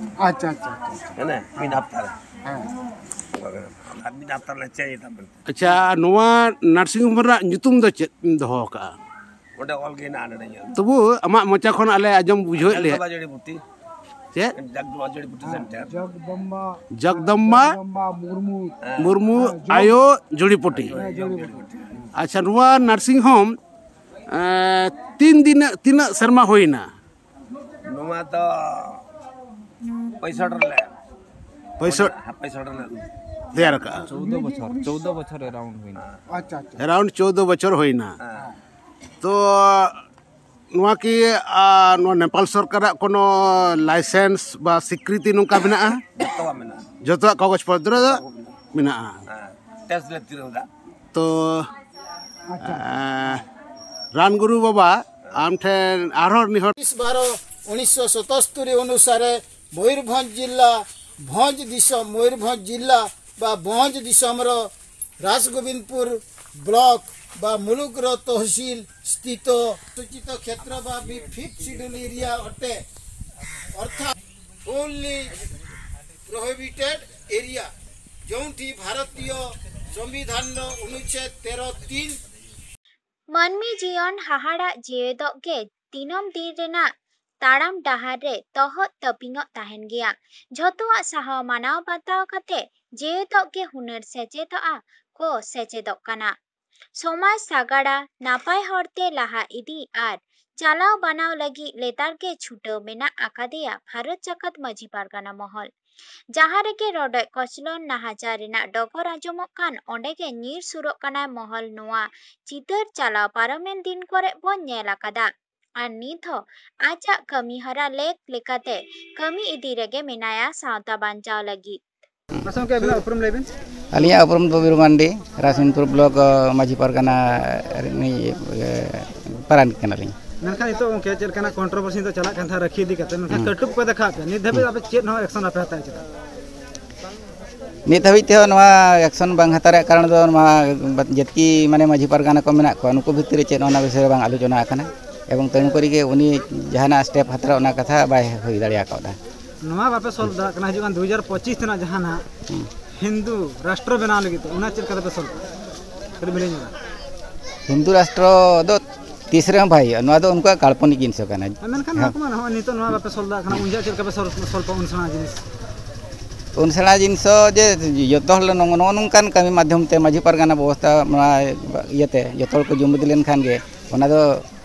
ᱟᱪᱪᱷᱟ, ᱟᱪᱪᱷᱟ, ᱟᱪᱪᱷᱟ, ᱟᱪᱪᱷᱟ᱾ ᱦᱮᱸ, ᱢᱤᱫ ᱦᱟᱯᱛᱟ ᱨᱮ᱾ ᱦᱮᱸ᱾ ᱟᱨ ᱢᱤᱫ ᱦᱟᱯᱛᱟ ᱨᱮ ᱪᱮᱧᱡᱽ ᱮᱫᱟ ᱵᱚᱞᱮ᱾ ᱟᱪᱪᱷᱟ, ᱱᱚᱣᱟ ᱱᱟᱨᱥᱤᱝ ᱦᱳᱢ ᱨᱮᱱᱟᱜ ᱧᱩᱛᱩᱢ ᱫᱚ ᱪᱮᱫ ᱮᱢ ᱫᱚᱦᱚ ᱟᱠᱟᱜᱼᱟ? ᱚᱸᱰᱮ ᱚᱞ ᱜᱮ ᱦᱮᱱᱟᱜᱼᱟ, ᱱᱚᱰᱮ ᱧᱮᱞ᱾ ᱛᱚᱵᱩ ᱟᱢᱟᱜ ᱢᱚᱪᱟ ᱠᱷᱚᱱ ᱟᱞᱮ ᱟᱸᱡᱚᱢ ᱵᱩᱡᱷᱟᱹᱣᱮᱫ ᱞᱮᱭᱟ᱾ ᱡᱟᱜᱽᱫᱚᱵᱟ ᱡᱟᱹᱲᱤ ᱵᱩᱴᱤ᱾ ᱪᱮᱫ? ᱡᱟᱜᱽᱫᱚᱵᱟ ᱡᱟᱹᱲᱤ ᱵᱩᱴᱤ ᱥᱮᱱᱴᱟᱨ᱾ ᱡᱚᱜᱽᱫᱚᱢᱵᱟ᱾ ᱡᱚᱜᱽᱫᱚᱢᱵᱟ᱾ ᱡᱚᱜᱽᱫᱚᱢᱵᱟ ᱢᱩᱨᱢᱩ᱾ ᱦᱮᱸ᱾ ᱢᱩᱨᱢᱩ ᱦᱮᱸ, ᱡᱚᱜᱽ- ᱟᱭᱳ ᱡᱩᱲᱤᱯᱩᱴᱤ᱾ ᱦᱮᱸ, ᱡᱚᱜᱽ ᱡᱩᱲᱤᱯᱩᱴᱤ᱾ ᱟᱪᱪᱷᱟ, ᱱᱚᱣᱟ ᱱᱟᱨᱥᱤᱝ ᱦᱳᱢ, ᱮᱸ, ᱛᱤᱱ ᱫᱤᱱ, ᱛᱤᱱᱟᱹᱜ ᱥᱮᱨᱢᱟ ᱦᱩᱭᱱᱟ? ᱱᱚᱣᱟ ᱫᱚ ᱯᱚᱸᱭᱥᱚᱴᱷ ᱨᱮᱞᱮ ᱯᱚᱸᱭᱥᱚᱴᱷ᱾ ᱦᱮᱸ, ᱯᱚᱸᱭᱥᱚᱴᱷ ᱨᱮᱞᱮ᱾ ᱛᱮᱭᱟᱨ ᱟᱠᱟᱜᱼᱟ᱾ ᱪᱳᱫᱽᱫᱳ ᱵᱚᱪᱷᱚᱨ, ᱪᱳᱫᱽᱫᱳ ᱵᱚᱪᱷᱚᱨ ᱮᱨᱟᱣᱩᱱᱰ ᱦᱩᱭᱱᱟ᱾ ᱟᱪᱪᱷᱟ, ᱟᱪᱪᱷᱟ᱾ ᱮᱨᱟᱣᱩᱱᱰ ᱪᱳᱫᱽᱫᱳ ᱵᱚᱪᱷᱚᱨ ᱦᱩᱭᱱᱟ᱾ ᱦᱮᱸ᱾ ᱛᱚ, ᱱᱚᱣᱟ ᱠᱤ, ᱟ, ᱱᱚᱣᱟ ᱱᱮᱯᱟᱞ ᱥᱚᱨᱠᱟᱨᱟᱜ ᱠᱳᱱᱳ ᱞᱟᱭᱥᱮᱱᱥ ᱵᱟ ᱥᱤᱠᱨᱤᱛᱤ ᱱᱚᱝᱠᱟ ᱢᱮᱱᱟᱜᱼᱟ? ᱡᱚᱛᱚᱣᱟᱜ ᱢᱮᱱᱟᱜᱼᱟ᱾ ᱡᱚᱛᱚᱣᱟᱜ ᱠᱟᱜᱚᱡᱽ ᱯᱚᱛᱨᱚ ᱫᱚ ᱢᱮᱱᱟᱜᱼᱟ᱾ ᱦᱮᱸ, ᱴᱮᱥᱴ ᱞᱮ ᱛᱤᱨᱟᱹᱣ ᱫᱟ᱾ ᱛᱚ, ᱟᱪᱪᱷᱟ᱾ ᱟ, ᱨᱟᱱ ᱜᱩᱨᱩ ᱵᱟᱵᱟ, ᱟᱢ ᱴᱷᱮᱱ ᱟᱨᱦᱚᱸ ᱱᱮᱦᱚᱨ᱾ ᱛᱤᱥ ᱵᱟᱨᱚ ᱩᱱᱤᱥᱥᱚ ᱥᱚᱛᱚᱥᱛᱩᱨᱤ ᱚᱱᱩᱥᱟᱨᱮ ᱢᱚᱭᱩᱨᱵᱷᱚᱸᱡᱽ ᱡᱤᱞᱟ ᱵᱷᱚᱸᱡᱽ ᱫᱤᱥᱚᱢ, ᱢᱚᱭᱩᱨᱵᱷᱚᱸᱡᱽ ᱡᱤᱞᱟ ᱵᱟ ᱵᱷᱚᱸᱡᱽ ᱫᱤᱥᱚᱢ ᱨᱮ ᱨᱟᱡᱽᱜᱳᱵᱤᱱᱫᱯᱩᱨ ᱵᱞᱚᱠ ᱵᱟ ᱢᱩᱞᱩᱠ ᱨᱮ ᱛᱚᱦᱥᱤᱞ ᱥᱛᱷᱤᱛᱚ ᱥᱩᱪᱤᱛᱚ ᱠᱷᱮᱛᱨᱚ ᱵᱟ ᱯᱷᱤᱯᱛᱷ ᱥᱤᱰᱩᱞ ᱮᱨᱤᱭᱟ ᱚᱴᱮ, ᱚᱨᱛᱷᱟᱛ fully prohibited area, ଯେଉଁଠି ଭାରତୀୟ ସମ୍ବିଧାନର ଅନୁଚ୍ଛେଦ ତେର ତିନି। ᱢᱟᱹᱱᱢᱤ ᱡᱤᱭᱚᱱ ᱦᱟᱦᱟᱲᱟᱜ ᱡᱤᱣᱮᱫᱚᱜ ᱜᱮ ᱫᱤᱱᱟᱹᱢ ᱫᱤᱱ ᱨᱮᱱᱟᱜ ᱛᱟᱲᱟᱢ ᱰᱟᱦᱟᱨ ᱨᱮ ᱛᱚᱦᱚᱫ ᱛᱟᱹᱯᱤᱧᱚᱜ ᱛᱟᱦᱮᱱ ᱜᱮᱭᱟ᱾ ᱡᱷᱚᱛᱚᱣᱟᱜ ᱥᱟᱦᱟᱣ ᱢᱟᱱᱟᱣ ᱵᱟᱛᱟᱣ ᱠᱟᱛᱮ ᱡᱤᱣᱮᱫᱚᱜ ᱜᱮ ᱦᱩᱱᱟᱹᱨ ᱥᱮᱪᱮᱫᱚᱜᱼᱟ ᱠᱚ ᱥᱮᱪᱮᱫᱚᱜ ᱠᱟᱱᱟ᱾ ᱥᱚᱢᱟᱡᱽ ᱥᱟᱜᱟᱲᱟ ᱱᱟᱯᱟᱭ ᱦᱚᱨᱛᱮ ᱞᱟᱦᱟ ᱤᱫᱤ ᱟᱨ ᱪᱟᱞᱟᱣ ᱵᱟᱱᱟᱣ ᱞᱟᱹᱜᱤᱫ ᱞᱮᱛᱟᱲ ᱜᱮ ᱪᱷᱩᱴᱟᱹᱣ ᱢᱮᱱᱟᱜ ᱟᱠᱟᱫᱮᱭᱟ ᱵᱷᱟᱨᱚᱛ ᱡᱟᱠᱟᱛ ᱢᱟᱹᱡᱷᱤ ᱯᱟᱨᱜᱟᱱᱟ ᱢᱚᱦᱚᱞ᱾ ᱡᱟᱦᱟᱸ ᱨᱮᱜᱮ ᱨᱚᱰᱚᱡ ᱠᱚᱪᱞᱚᱱ ᱱᱟᱦᱟᱪᱟᱨ ᱨᱮᱱᱟᱜ ᱰᱚᱜᱚᱨ ᱟᱸᱡᱚᱢᱚᱜ ᱠᱟᱱ, ᱚᱸᱰᱮ ᱜᱮ ᱧᱤᱨ ᱥᱩᱨᱚᱜ ᱠᱟᱱᱟᱭ ᱢᱚᱦᱚᱞ᱾ ᱱᱚᱣᱟ ᱪᱤᱛᱟᱹᱨ ᱪᱟᱞᱟᱣ ᱯᱟᱨᱚᱢᱮᱱ ᱫᱤᱱ ᱠᱚᱨᱮ ᱵᱚᱱ ᱧᱮᱞ ᱟᱠᱟᱫᱟ᱾ ᱟᱨ ᱱᱤᱛ ᱦᱚᱸ ᱟᱡᱟᱜ ᱠᱟᱹᱢᱤ ᱦᱚᱨᱟ ᱞᱮᱠ ᱞᱮᱠᱟᱛᱮ ᱠᱟᱹᱢᱤ ᱤᱫᱤ ᱨᱮᱜᱮ ᱢᱮᱱᱟᱭᱟ ᱥᱟᱶᱛᱟ ᱵᱟᱧᱪᱟᱣ ᱞᱟᱹᱜᱤᱫ᱾ ᱢᱟᱥᱮ ᱜᱚᱢᱠᱮ, ᱟᱹᱵᱤᱱᱟᱜ ᱩᱯᱨᱩᱢ ᱞᱟᱹᱭ ᱵᱤᱱ᱾ ᱟᱹᱞᱤᱧᱟᱜ ᱩᱯᱨᱩᱢ ᱫᱚ ᱵᱤᱨᱩ ᱢᱟᱱᱰᱤ, ᱨᱟᱥᱤᱱᱯᱩᱨ ᱵᱞᱚᱠ, ᱢᱟᱹᱡᱷᱤ ᱯᱟᱨᱜᱟᱱᱟ ᱨᱤᱱᱤᱡ, ᱮ, ᱯᱟᱨᱟᱱᱤᱠ ᱠᱟᱱᱟᱞᱤᱧ᱾ ᱢᱮᱱᱠᱷᱟᱱ ᱱᱤᱛᱚᱜ ᱜᱚᱢᱠᱮ, ᱪᱮᱫ ᱞᱮᱠᱟᱱᱟᱜ ᱠᱚᱱᱴᱨᱳᱵᱷᱟᱨᱥᱤ ᱫᱚ ᱪᱟᱞᱟᱜ ᱠᱟᱱ ᱛᱟᱦᱮᱸᱫ ᱨᱟᱹᱠᱷᱤ ᱤᱫᱤ ᱠᱟᱛᱮ, ᱢᱮᱱᱠᱷᱟᱱ ᱦᱩᱸ᱾ ᱠᱟᱹᱴᱩᱵ ᱠᱚ ᱫᱮᱠᱷᱟᱣ ᱯᱮ, ᱱᱤᱛ ᱫᱷᱟᱹᱵᱤᱡ ᱦᱩᱸ᱾ ᱟᱯᱮ ᱪᱮᱫ ᱦᱚᱸ ᱮᱠᱥᱚᱱ ᱵᱟᱯᱮ ᱦᱟᱛᱟᱣ ᱠᱮᱫᱟ? ᱱᱤᱛ ᱦᱟᱹᱵᱤᱡ ᱛᱮᱦᱚᱸ ᱱᱚᱣᱟ ᱮᱠᱥᱚᱱ ᱵᱟᱝ ᱦᱟᱛᱟᱣ ᱨᱮᱭᱟᱜ ᱠᱟᱨᱚᱱ ᱫᱚ ᱱᱚᱣᱟ ᱡᱮᱛᱠᱤ ᱢᱟᱱᱮ ᱢᱟᱹᱡᱷᱤ ᱯᱟᱨᱜᱟᱱᱟ ᱠᱚ ᱢᱮᱱᱟᱜ ᱠᱚᱣᱟ, ᱱᱩᱠᱩ ᱵᱷᱤᱛᱤᱨ ᱨᱮ ᱪᱮᱫ ᱚᱱᱟ ᱵᱤᱥᱚᱭ ᱨᱮ ᱵᱟᱝ ᱟᱞᱳᱪᱚᱱᱟ ᱟᱠᱟᱱᱟ, ᱮᱵᱚᱝ ᱛᱮᱱᱩ ᱠᱚᱨᱤ ᱜᱮ ᱩᱱᱤ ᱡᱟᱦᱟᱱᱟᱜ ᱥᱴᱮᱯ ᱦᱟᱛᱟᱣ ᱨᱮᱭᱟᱜ ᱚᱱᱟ ᱠᱟᱛᱷᱟ ᱵᱟᱭ ᱦᱩᱭ ᱫᱟᱲᱮ ᱠᱟᱣᱫᱟ᱾ ᱱᱚᱣᱟ ᱵᱟᱯᱮ ᱥᱚᱞᱵᱷ ᱫᱟᱲᱮᱭᱟᱜ ᱠᱟᱱᱟ, ᱦᱤᱡᱩᱜ ᱠᱟᱱ ᱫᱩ ᱦᱟᱡᱟᱨ ᱯᱚᱸᱪᱤᱥ ᱨᱮᱱᱟᱜ ᱡᱟᱦᱟᱱᱟᱜ ᱦᱩᱸ᱾ ᱦᱤᱱᱫᱩ ᱨᱟᱥᱴᱨᱚ ᱵᱮᱱᱟᱣ ᱞᱟᱹᱜᱤᱫ ᱛᱮ, ᱚᱱᱟ ᱪᱮᱫ ᱞᱮᱠᱟ ᱛᱮᱯᱮ ᱥᱚᱞᱵᱷ? ᱠᱟᱹᱴᱤᱡ ᱵᱤᱱ ᱞᱟᱹᱭ ᱧᱚᱜᱟ᱾ ᱦᱤᱱᱫᱩ ᱨᱟᱥᱴᱨᱚ ᱫᱚ ᱛᱤᱥ ᱨᱮᱦᱚᱸ ᱵᱟᱭ ᱦᱩᱭᱩᱜᱼᱟ, ᱱᱚᱣᱟ ᱫᱚ ᱩᱱᱠᱩᱣᱟᱜ ᱠᱟᱞᱯᱚᱱᱤᱠ ᱡᱤᱱᱤᱥ ᱠᱟᱱᱟ᱾ ᱦᱮᱸ, ᱢᱮᱱᱠᱷᱟᱱ ᱦᱮᱸ᱾ ᱱᱚᱣᱟ ᱠᱚᱢᱟ ᱱᱚᱜᱼᱚᱭ ᱱᱤᱛᱚᱜ ᱱᱚᱣᱟ ᱵᱟᱯᱮ ᱥᱚᱞᱵᱷ ᱫᱟᱲᱮᱭᱟᱜ ᱠᱟᱱᱟ, ᱩᱱ ᱡᱚᱦᱚᱜ ᱪᱮᱫ ᱞᱮᱠᱟ ᱯᱮ ᱥᱚᱞᱵᱷ, ᱥᱚᱞᱵᱷᱟ ᱩᱱ ᱥᱮᱬᱟ ᱡᱤᱱᱤᱥ? ᱩᱱ ᱥᱮᱬᱟ ᱡᱤᱱᱤᱥ ᱦᱚᱸ ᱡᱮ ᱡᱚᱛᱚ ᱦᱚᱲ ᱱᱚᱜᱼᱚ, ᱱᱚᱜᱼᱚ ᱱᱚᱝᱠᱟᱱ ᱠᱟᱹᱢᱤ ᱢᱟᱫᱽᱫᱷᱚᱢ ᱛᱮ ᱢᱟᱹᱡᱷᱤ ᱯᱟᱨᱜᱟᱱᱟ ᱵᱮᱵᱚᱥᱛᱷᱟ ᱱᱚᱣᱟ ᱤᱭᱟᱹᱛᱮ ᱡᱚᱛᱚ ᱦᱚᱲ ᱠᱚ ᱡᱩᱢᱤᱫ ᱞᱮᱱᱠᱷᱟᱱ ᱜᱮ ᱚᱱᱟ ᱫᱚ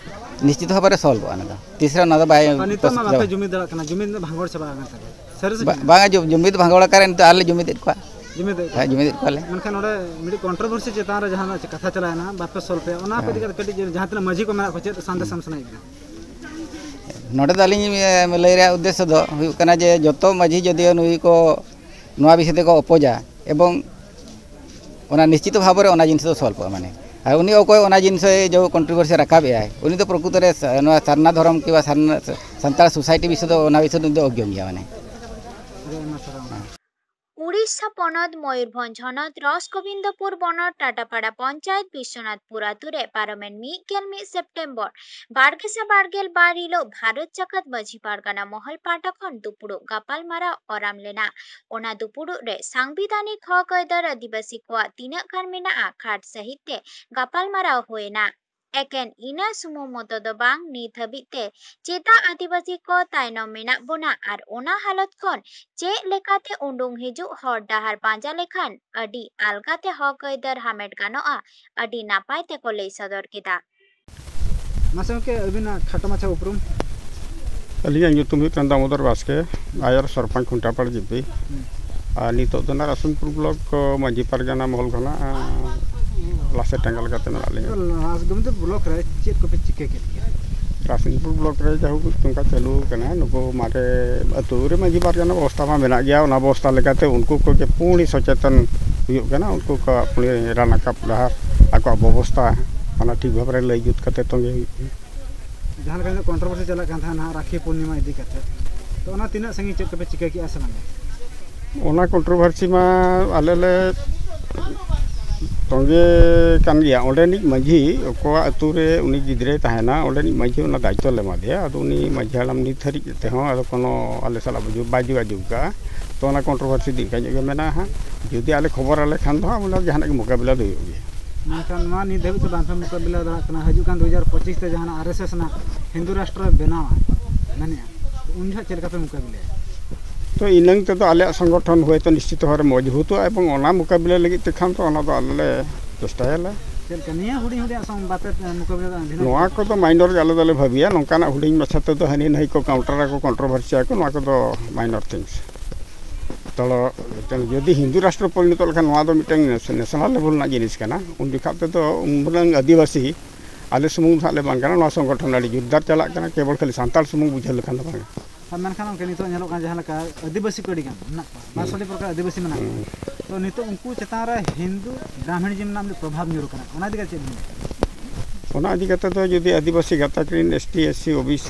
ᱱᱤᱥᱪᱤᱛ ᱵᱷᱟᱵᱮ ᱨᱮ ᱥᱚᱞᱵᱷᱚᱜᱼᱟ᱾ ᱚᱱᱟ ᱫᱚ ᱛᱤᱥ ᱨᱮ ᱚᱱᱟ ᱫᱚ ᱵᱟᱭ ᱟᱨ ᱱᱤᱛᱚᱜ ᱢᱟ ᱯᱚᱥ-, ᱵᱟᱯᱮ ᱡᱩᱢᱤᱫ ᱫᱟᱲᱮᱭᱟᱜ ᱠᱟᱱᱟ, ᱡᱩᱢᱤᱫ ᱢᱟ ᱵᱷᱟᱸᱜᱚᱲ ᱪᱟᱵᱟ ᱟᱠᱟᱱ ᱛᱟᱯᱮᱭᱟ᱾ ᱥᱟᱹᱨᱤ ᱥᱮ ᱵᱟ-, ᱪᱮᱫ? ᱵᱟᱝᱟ, ᱡᱩ-, ᱡᱩᱢᱤᱫ ᱵᱷᱟᱸᱜᱚᱲ ᱟᱠᱟᱨᱮ ᱱᱤᱛᱚᱜ ᱟᱨᱞᱮ ᱡᱩᱢᱤᱫᱮᱫ ᱠᱚᱣᱟ᱾ ᱡᱩᱢᱤᱫᱮᱫ ᱦᱮᱸ, ᱠᱚᱣᱟ᱾ ᱡᱩᱢᱤᱫᱮᱫ ᱠᱚᱣᱟᱞᱮ᱾ ᱢᱮᱱᱠᱷᱟᱱ ᱱᱚᱰᱮ ᱢᱤᱫᱴᱤᱡ ᱠᱚᱱᱴᱨᱳᱵᱷᱟᱨᱥᱤ ᱪᱮᱛᱟᱱ ᱨᱮ ᱡᱟᱦᱟᱸ ᱠᱟᱛᱷᱟ ᱪᱟᱞᱟᱣᱮᱱᱟ, ᱵᱟᱯᱮ ᱥᱚᱞᱵᱷ ᱯᱮᱭᱟ, ᱚᱱᱟ ᱠᱚ ᱤᱫᱤ ᱦᱮᱸ᱾ ᱠᱟᱛᱮ ᱠᱟᱹᱴᱤᱡ ᱡᱟᱦᱟᱸ ᱛᱤᱱᱟᱹᱜ ᱢᱟᱹᱡᱷᱤ ᱠᱚ ᱢᱮᱱᱟᱜ ᱠᱚᱣᱟ, ᱪᱮᱫ ᱥᱟᱸᱫᱮᱥ ᱮᱢ ᱥᱟᱱᱟᱭᱮᱫ ᱠᱟᱱᱟ? ᱱᱚᱰᱮ ᱫᱚ ᱟᱹᱞᱤᱧ, ᱮ, ᱞᱟᱹᱭ ᱨᱮᱭᱟᱜ ᱩᱫᱽᱫᱮᱥᱥᱚ ᱫᱚ ᱦᱩᱭᱩᱜ ᱠᱟᱱᱟ ᱡᱮ ᱡᱚᱛᱚ ᱢᱟᱹᱡᱷᱤ ᱡᱩᱫᱤ ᱱᱩᱭ ᱠᱚ ᱱᱚᱣᱟ ᱵᱤᱥᱚᱭ ᱛᱮᱠᱚ ᱚᱯᱚᱡᱟ ᱮᱵᱚᱝ ᱚᱱᱟ ᱱᱤᱥᱪᱤᱛ ᱵᱷᱟᱵᱽ ᱨᱮ ᱚᱱᱟ ᱡᱤᱱᱤᱥ ᱫᱚ ᱥᱚᱞᱵᱷᱚᱜᱼᱟ᱾ ᱢᱟᱱᱮ ᱟᱨ ᱩᱱᱤ ᱚᱠᱚᱭ ᱚᱱᱟ ᱡᱤᱱᱤᱥ ᱮ ᱡᱮ ᱠᱚᱱᱴᱨᱳᱵᱷᱟᱨᱥᱤ ᱨᱟᱠᱟᱵ ᱮᱜᱼᱟᱭ, ᱩᱱᱤ ᱫᱚ ᱯᱨᱚᱠᱨᱤᱛᱚ ᱨᱮ ᱥᱟ-, ᱱᱚᱣᱟ ᱥᱟᱨᱱᱟ ᱫᱷᱚᱨᱚᱢ ᱠᱤ ᱵᱟ ᱥᱟᱨᱱᱟ, ᱥᱟᱱᱛᱟᱲ ᱥᱳᱥᱟᱭᱴᱤ ᱵᱤᱥᱚᱭ ᱫᱚ, ᱚᱱᱟ ᱵᱤᱥᱚᱭ ᱫᱚ ᱩᱱᱤ ᱫᱚ ᱚᱜᱽᱜᱚ ᱜᱮᱭᱟ ᱢᱟᱱᱮ᱾ ᱟᱹᱰᱤ ᱟᱭᱢᱟ ᱥᱟᱨᱦᱟᱣ᱾ ᱩᱲᱤᱥᱥᱟ ᱯᱚᱱᱚᱛ ᱢᱚᱭᱩᱨᱵᱷᱚᱸᱡᱽ ᱦᱚᱱᱚᱛ ᱨᱚᱥᱜᱳᱵᱤᱱᱫᱚᱯᱩᱨ ᱵᱚᱱᱚᱛ ᱴᱟᱴᱟᱯᱟᱲᱟ ᱯᱚᱧᱪᱟᱭᱮᱛ ᱵᱤᱥᱥᱚᱱᱟᱛᱷᱯᱩᱨ ᱟᱹᱛᱩ ᱨᱮ ᱯᱟᱨᱚᱢᱮᱱ ᱢᱤᱫ ᱜᱮᱞ ᱢᱤᱫ ᱥᱮᱯᱴᱮᱢᱵᱚᱨ ᱵᱟᱨ ᱜᱮᱥᱟᱭ ᱵᱟᱨ ᱜᱮᱞ ᱵᱟᱨ ᱦᱤᱞᱳᱜ ᱵᱷᱟᱨᱚᱛ ᱡᱟᱠᱟᱛ ᱢᱟᱹᱡᱷᱤ ᱯᱟᱨᱜᱟᱱᱟ ᱢᱚᱦᱚᱞ ᱯᱟᱦᱴᱟ ᱠᱷᱚᱱ ᱫᱩᱯᱲᱩᱵ ᱜᱟᱯᱟᱞᱢᱟᱨᱟᱣ ᱚᱨᱟᱢ ᱞᱮᱱᱟ᱾ ᱚᱱᱟ ᱫᱩᱯᱲᱩᱵ ᱨᱮ ᱥᱟᱝᱵᱤᱫᱷᱟᱱᱤᱠ ᱦᱚᱠ ᱟᱹᱭᱫᱟᱹᱨ ᱟᱹᱫᱤᱵᱟᱹᱥᱤ ᱠᱚᱣᱟᱜ ᱛᱤᱱᱟᱹᱜ ᱜᱟᱱ ᱢᱮᱱᱟᱜᱼᱟ, ᱠᱷᱟᱴ ᱥᱟᱹᱦᱤᱡ ᱛᱮ ᱜᱟᱯᱟᱞᱢᱟᱨᱟᱣ ᱦᱩᱭᱮᱱᱟ᱾ ᱮᱠᱮᱱ ᱤᱱᱟᱹ ᱥᱩᱢᱩᱝ ᱢᱚᱛᱚ ᱫᱚ ᱵᱟᱝ, ᱱᱤᱛ ᱦᱟᱹᱵᱤᱡ ᱛᱮ ᱪᱮᱫᱟᱜ ᱟᱹᱫᱤᱵᱟᱹᱥᱤ ᱠᱚ ᱛᱟᱭᱱᱚᱢ ᱢᱮᱱᱟᱜ ᱵᱚᱱᱟ ᱟᱨ ᱚᱱᱟ ᱦᱟᱞᱚᱛ ᱠᱷᱚᱱ ᱪᱮᱫ ᱞᱮᱠᱟᱛᱮ ᱩᱰᱩᱝ ᱦᱤᱡᱩᱜ ᱦᱚᱨ ᱰᱟᱦᱟᱨ ᱯᱟᱸᱡᱟ ᱞᱮᱠᱷᱟᱱ ᱟᱹᱰᱤ ᱟᱞᱜᱟᱛᱮ ᱦᱚᱠ ᱟᱹᱭᱫᱟᱹᱨ ᱦᱟᱢᱮᱴ ᱜᱟᱱᱚᱜᱼᱟ, ᱟᱹᱰᱤ ᱱᱟᱯᱟᱭ ᱛᱮᱠᱚ ᱞᱟᱹᱭ ᱥᱚᱫᱚᱨ ᱠᱮᱫᱟ᱾ ᱢᱟᱥᱮ ᱜᱚᱢᱠᱮ, ᱟᱹᱵᱤᱱᱟᱜ ᱠᱷᱟᱴᱚ ᱢᱟᱪᱷᱟ ᱩᱯᱨᱩᱢ? ᱟᱹᱞᱤᱧᱟᱜ ᱧᱩᱛᱩᱢ ᱦᱩᱭᱩᱜ ᱠᱟᱱᱟ ᱫᱟᱢᱳᱫᱚᱨ ᱵᱟᱥᱠᱮ, ᱟᱭᱟᱨ ᱥᱚᱨᱯᱟᱧᱪ ᱠᱷᱩᱱᱴᱟᱯᱟᱲ ᱡᱤᱯᱤ᱾ ᱦᱩᱸ᱾ ᱟᱨ ᱱᱤᱛᱚᱜ ᱫᱚ ᱱᱟᱜ ᱨᱟᱥᱩᱱᱯᱩᱨ ᱵᱞᱚᱠ ᱢᱟᱹᱡᱷᱤ ᱯᱟᱨᱜᱟᱱᱟ ᱢᱚᱦᱚᱞ ᱠᱷᱚᱱᱟᱜ, ᱟᱸ, ᱞᱟᱥᱮᱨ ᱴᱟᱸᱜᱟ ᱞᱮᱠᱟᱛᱮ ᱢᱮᱱᱟᱜ ᱞᱤᱧᱟ᱾ ᱛᱚ, ᱨᱟᱥᱜᱳᱵᱤᱱᱫ ᱵᱞᱚᱠ ᱨᱮ ᱪᱮᱫ ᱠᱚᱯᱮ ᱪᱤᱠᱟᱹ ᱠᱮᱫ ᱜᱮᱭᱟ? ᱨᱟᱥᱩᱱᱯᱩᱨ ᱵᱞᱚᱠ ᱨᱮ ᱡᱟᱭᱦᱳᱠ ᱱᱚᱝᱠᱟ ᱪᱟᱹᱞᱩ ᱟᱠᱟᱱᱟ, ᱱᱩᱠᱩ ᱢᱟᱨᱮ ᱟᱹᱛᱩ ᱨᱮ ᱢᱟᱹᱡᱷᱤ ᱯᱟᱨᱜᱟᱱᱟ ᱵᱮᱵᱚᱥᱛᱷᱟ ᱢᱟ ᱢᱮᱱᱟᱜ ᱜᱮᱭᱟ, ᱚᱱᱟ ᱵᱮᱵᱚᱥᱛᱷᱟ ᱞᱮᱠᱟᱛᱮ ᱩᱱᱠᱩ ᱠᱚᱜᱮ ᱯᱩᱱᱤ ᱥᱚᱪᱮᱛᱚᱱ ᱦᱩᱭᱩᱜ ᱠᱟᱱᱟ, ᱩᱱᱠᱩ ᱠᱚᱣᱟᱜ ᱯᱩᱱᱤ ᱨᱟᱱ ᱨᱟᱠᱟᱵ ᱰᱟᱦᱟᱨ, ᱟᱠᱚᱣᱟᱜ ᱵᱮᱵᱚᱥᱛᱷᱟ ᱚᱱᱟ ᱴᱷᱤᱠ ᱵᱷᱟᱵᱽ ᱨᱮ ᱞᱟᱹᱭ ᱡᱩᱛ ᱠᱟᱛᱮ ᱛᱚᱸᱜᱮ ᱦᱩᱭᱩᱜ ᱠᱟᱱᱟ᱾ ᱡᱟᱦᱟᱸ ᱞᱮᱠᱟ ᱱᱤᱛᱚᱜ ᱠᱚᱱᱴᱨᱳᱵᱷᱟᱨᱥᱤ ᱪᱟᱞᱟᱜ ᱠᱟᱱ ᱛᱟᱦᱮᱱᱟ ᱦᱟᱸᱜ ᱨᱟᱠᱷᱤ ᱯᱩᱨᱱᱤᱢᱟ ᱤᱫᱤ ᱠᱟᱛᱮ, ᱛᱚ ᱚᱱᱟ ᱛᱤᱱᱟᱹᱜ ᱥᱟᱺᱜᱤᱧ, ᱪᱮᱫ ᱠᱚᱯᱮ ᱪᱤᱠᱟᱹ ᱠᱮᱜᱼᱟ ᱥᱮ ᱵᱟᱝ? ᱚᱱᱟ ᱠᱚᱱᱴᱨᱳᱵᱷᱟᱨᱥᱤ ᱢᱟ ᱟᱞᱮ ᱞᱮ ᱛᱚᱸᱜᱮ ᱠᱟᱱ ᱜᱮᱭᱟ᱾ ᱚᱸᱰᱮᱱᱤᱡ ᱢᱟᱹᱡᱷᱤ, ᱚᱠᱚᱭᱟᱜ ᱟᱹᱛᱩ ᱨᱮ ᱩᱱᱤ ᱜᱤᱫᱽᱨᱟᱹᱭ ᱛᱟᱦᱮᱱᱟ, ᱚᱸᱰᱮᱱᱤᱡ ᱢᱟᱹᱡᱷᱤ ᱚᱱᱟ ᱫᱟᱭᱤᱛᱛᱚ ᱞᱮ ᱮᱢᱟ ᱫᱮᱭᱟ᱾ ᱟᱫᱚ ᱩᱱᱤ ᱢᱟᱹᱡᱷᱤ ᱦᱟᱲᱟᱢ ᱱᱤᱛ ᱫᱷᱟᱹᱨᱤᱡ ᱛᱮᱦᱚᱸ ᱟᱫᱚ ᱠᱳᱱᱳ ᱟᱞᱮ ᱥᱟᱞᱟᱜ ᱵᱩᱡᱷᱟᱹᱣ ᱵᱟᱭ ᱡᱳᱜᱟᱡᱳᱜᱽ ᱠᱟᱜᱼᱟ᱾ ᱛᱚ ᱚᱱᱟ ᱠᱚᱱᱴᱨᱳᱵᱷᱟᱨᱥᱤ ᱫᱤᱱ ᱠᱟᱡ ᱜᱮ ᱢᱮᱱᱟᱜᱼᱟ ᱦᱟᱸᱜ᱾ ᱡᱩᱫᱤ ᱟᱞᱮ ᱠᱷᱚᱵᱚᱨ ᱟᱞᱮ ᱠᱷᱟᱱ ᱫᱚ ᱦᱟᱸᱜ ᱵᱚᱞᱮ ᱡᱟᱦᱟᱱᱟᱜ ᱜᱮ ᱢᱳᱠᱟᱵᱤᱞᱟ ᱫᱚ ᱦᱩᱭᱩᱜ ᱜᱮᱭᱟ᱾ ᱢᱮᱱᱠᱷᱟᱱ ᱱᱚᱣᱟ ᱱᱤᱛ ᱫᱷᱟᱹᱵᱤᱡ ᱛᱮ ᱵᱟᱝ ᱯᱮ ᱢᱳᱠᱟᱵᱤᱞᱟ ᱫᱟᱲᱮᱭᱟᱜ ᱠᱟᱱᱟ, ᱦᱤᱡᱩᱜ ᱠᱟᱱ ᱫᱩ ᱦᱟᱡᱟᱨ ᱯᱚᱸᱪᱤᱥ ᱛᱮ ᱡᱟᱦᱟᱱᱟᱜ ᱟᱨ ᱮᱥ ᱮᱥ ᱨᱮᱱᱟᱜ ᱦᱤᱱᱫᱩ ᱨᱟᱥᱴᱨᱚᱭ ᱵᱮᱱᱟᱣᱟ ᱢᱮᱱᱮᱜᱼᱟ, ᱛᱚ ᱩᱱ ᱡᱚᱦᱚᱜ ᱪᱮᱫ ᱞᱮᱠᱟ ᱯᱮ ᱢᱳᱠᱟᱵᱤᱞᱟᱭᱟ? ᱛᱚ ᱤᱱᱟᱹᱝ ᱛᱮᱫᱚ ᱟᱞᱮᱭᱟᱜ ᱥᱚᱝᱜᱚᱴᱷᱚᱱ ᱦᱚᱭᱛᱳ ᱱᱤᱥᱪᱤᱛ ᱦᱚᱨ ᱨᱮ ᱢᱚᱡᱽᱵᱩᱛᱚᱜᱼᱟ, ᱮᱵᱚᱝ ᱚᱱᱟ ᱢᱳᱠᱟᱵᱤᱞᱟ ᱞᱟᱹᱜᱤᱫ ᱛᱮᱠᱷᱟᱱ ᱛᱚ ᱚᱱᱟ ᱫᱚ ᱟᱞᱮ ᱞᱮ ᱪᱮᱥᱴᱟᱭᱟᱞᱮ᱾ ᱪᱮᱫ ᱞᱮᱠᱟ ᱱᱤᱭᱟᱹ ᱦᱩᱰᱤᱧ ᱦᱩᱰᱤᱧ ᱥᱚᱝ ᱵᱟᱯᱮ ᱢᱳᱠᱟᱵᱤᱞᱟ ᱫᱟᱲᱮᱭᱟᱜᱼᱟ? ᱵᱷᱤᱱᱟᱹ ᱱᱚᱣᱟ ᱠᱚᱫᱚ ᱢᱟᱭᱱᱚᱨ ᱜᱮ ᱟᱞᱮ ᱫᱚᱞᱮ ᱵᱷᱟᱹᱵᱤᱭᱟ, ᱱᱚᱝᱠᱟᱱᱟᱜ ᱦᱩᱰᱤᱧ ᱢᱟᱪᱷᱟ ᱛᱮᱫᱚ ᱦᱟᱹᱱᱤ ᱱᱟᱹᱭ ᱠᱚ ᱠᱟᱣᱩᱱᱴᱟᱨ ᱟᱠᱚ, ᱠᱚᱱᱴᱨᱳᱵᱷᱟᱨᱥᱤ ᱟᱠᱚ, ᱱᱚᱣᱟ ᱠᱚᱫᱚ ᱢᱟᱭᱱᱚᱨ ᱛᱷᱤᱝᱥ᱾ ᱛᱚ ᱡᱩᱫᱤ ᱦᱤᱱᱫᱩ ᱨᱟᱥᱴᱨᱚ ᱯᱚᱨᱤᱱᱚᱛᱚᱜ ᱞᱮᱠᱷᱟᱱ ᱱᱚᱣᱟ ᱫᱚ ᱢᱤᱫᱴᱟᱝ ᱱᱮᱥ-, ᱱᱮᱥᱱᱟᱞ ᱞᱮᱵᱮᱞ ᱨᱮᱱᱟᱜ ᱡᱤᱱᱤᱥ ᱠᱟᱱᱟ, ᱩᱱ ᱡᱚᱠᱷᱟᱜ ᱛᱮᱫᱚ ᱩᱱ ᱢᱟᱨᱟᱝ ᱟᱹᱫᱤᱵᱟᱹᱥᱤ ᱟᱞᱮ ᱥᱩᱢᱩᱝ ᱫᱚ ᱦᱟᱸᱜ ᱞᱮ ᱵᱟᱝ ᱠᱟᱱᱟ, ᱱᱚᱣᱟ ᱥᱚᱝᱜᱚᱴᱷᱚᱱ ᱟᱹᱰᱤ ᱡᱳᱨᱫᱟᱨ ᱪᱟᱞᱟᱜ ᱠᱟᱱᱟ, ᱠᱮᱵᱚᱞ ᱠᱷᱟᱹᱞᱤ ᱥᱟᱱᱛᱟᱲ ᱥᱩᱢᱩᱝ ᱵᱩᱡᱷᱟᱹᱣ ᱞᱮᱠᱷᱟᱱ ᱫᱚ ᱵᱟᱝ᱾ ᱟᱨ ᱢᱮᱱᱠᱷᱟᱱ ᱜᱚᱢᱠᱮ, ᱱᱤᱛᱚᱜ ᱧᱮᱞᱚᱜ ᱠᱟᱱᱟ ᱡᱟᱦᱟᱸ ᱞᱮᱠᱟ ᱟᱹᱫᱤᱵᱟᱹᱥᱤ ᱠᱚ ᱟᱹᱰᱤ ᱜᱟᱱ ᱢᱮᱱᱟᱜ ᱠᱚᱣᱟ, ᱵᱟᱥᱚᱴᱷᱤ ᱯᱨᱚᱠᱟᱨ ᱟᱹᱫᱤᱵᱟᱹᱥᱤ ᱢᱮᱱᱟᱜ ᱠᱚᱣᱟ᱾ ᱛᱚ ᱱᱤᱛᱚᱜ ᱩᱱᱠᱩ ᱪᱮᱛᱟᱱ ᱨᱮ ᱦᱤᱱᱫᱩ ᱵᱨᱟᱦᱢᱚᱬᱤᱡᱚᱢ ᱨᱮᱱᱟᱜ ᱢᱤᱫ ᱯᱨᱚᱵᱷᱟᱵᱽ ᱧᱩᱨ ᱠᱟᱱᱟ, ᱚᱱᱟ ᱤᱫᱤ ᱠᱟᱛᱮ ᱪᱮᱫ ᱵᱤᱱ ᱢᱮᱱᱟ? ᱚᱱᱟ ᱤᱫᱤ ᱠᱟᱛᱮ ᱫᱚ ᱡᱩᱫᱤ ᱟᱹᱫᱤᱵᱟᱹᱥᱤ ᱜᱟᱛᱟᱠ ᱨᱮᱱ ST, SC, OBC,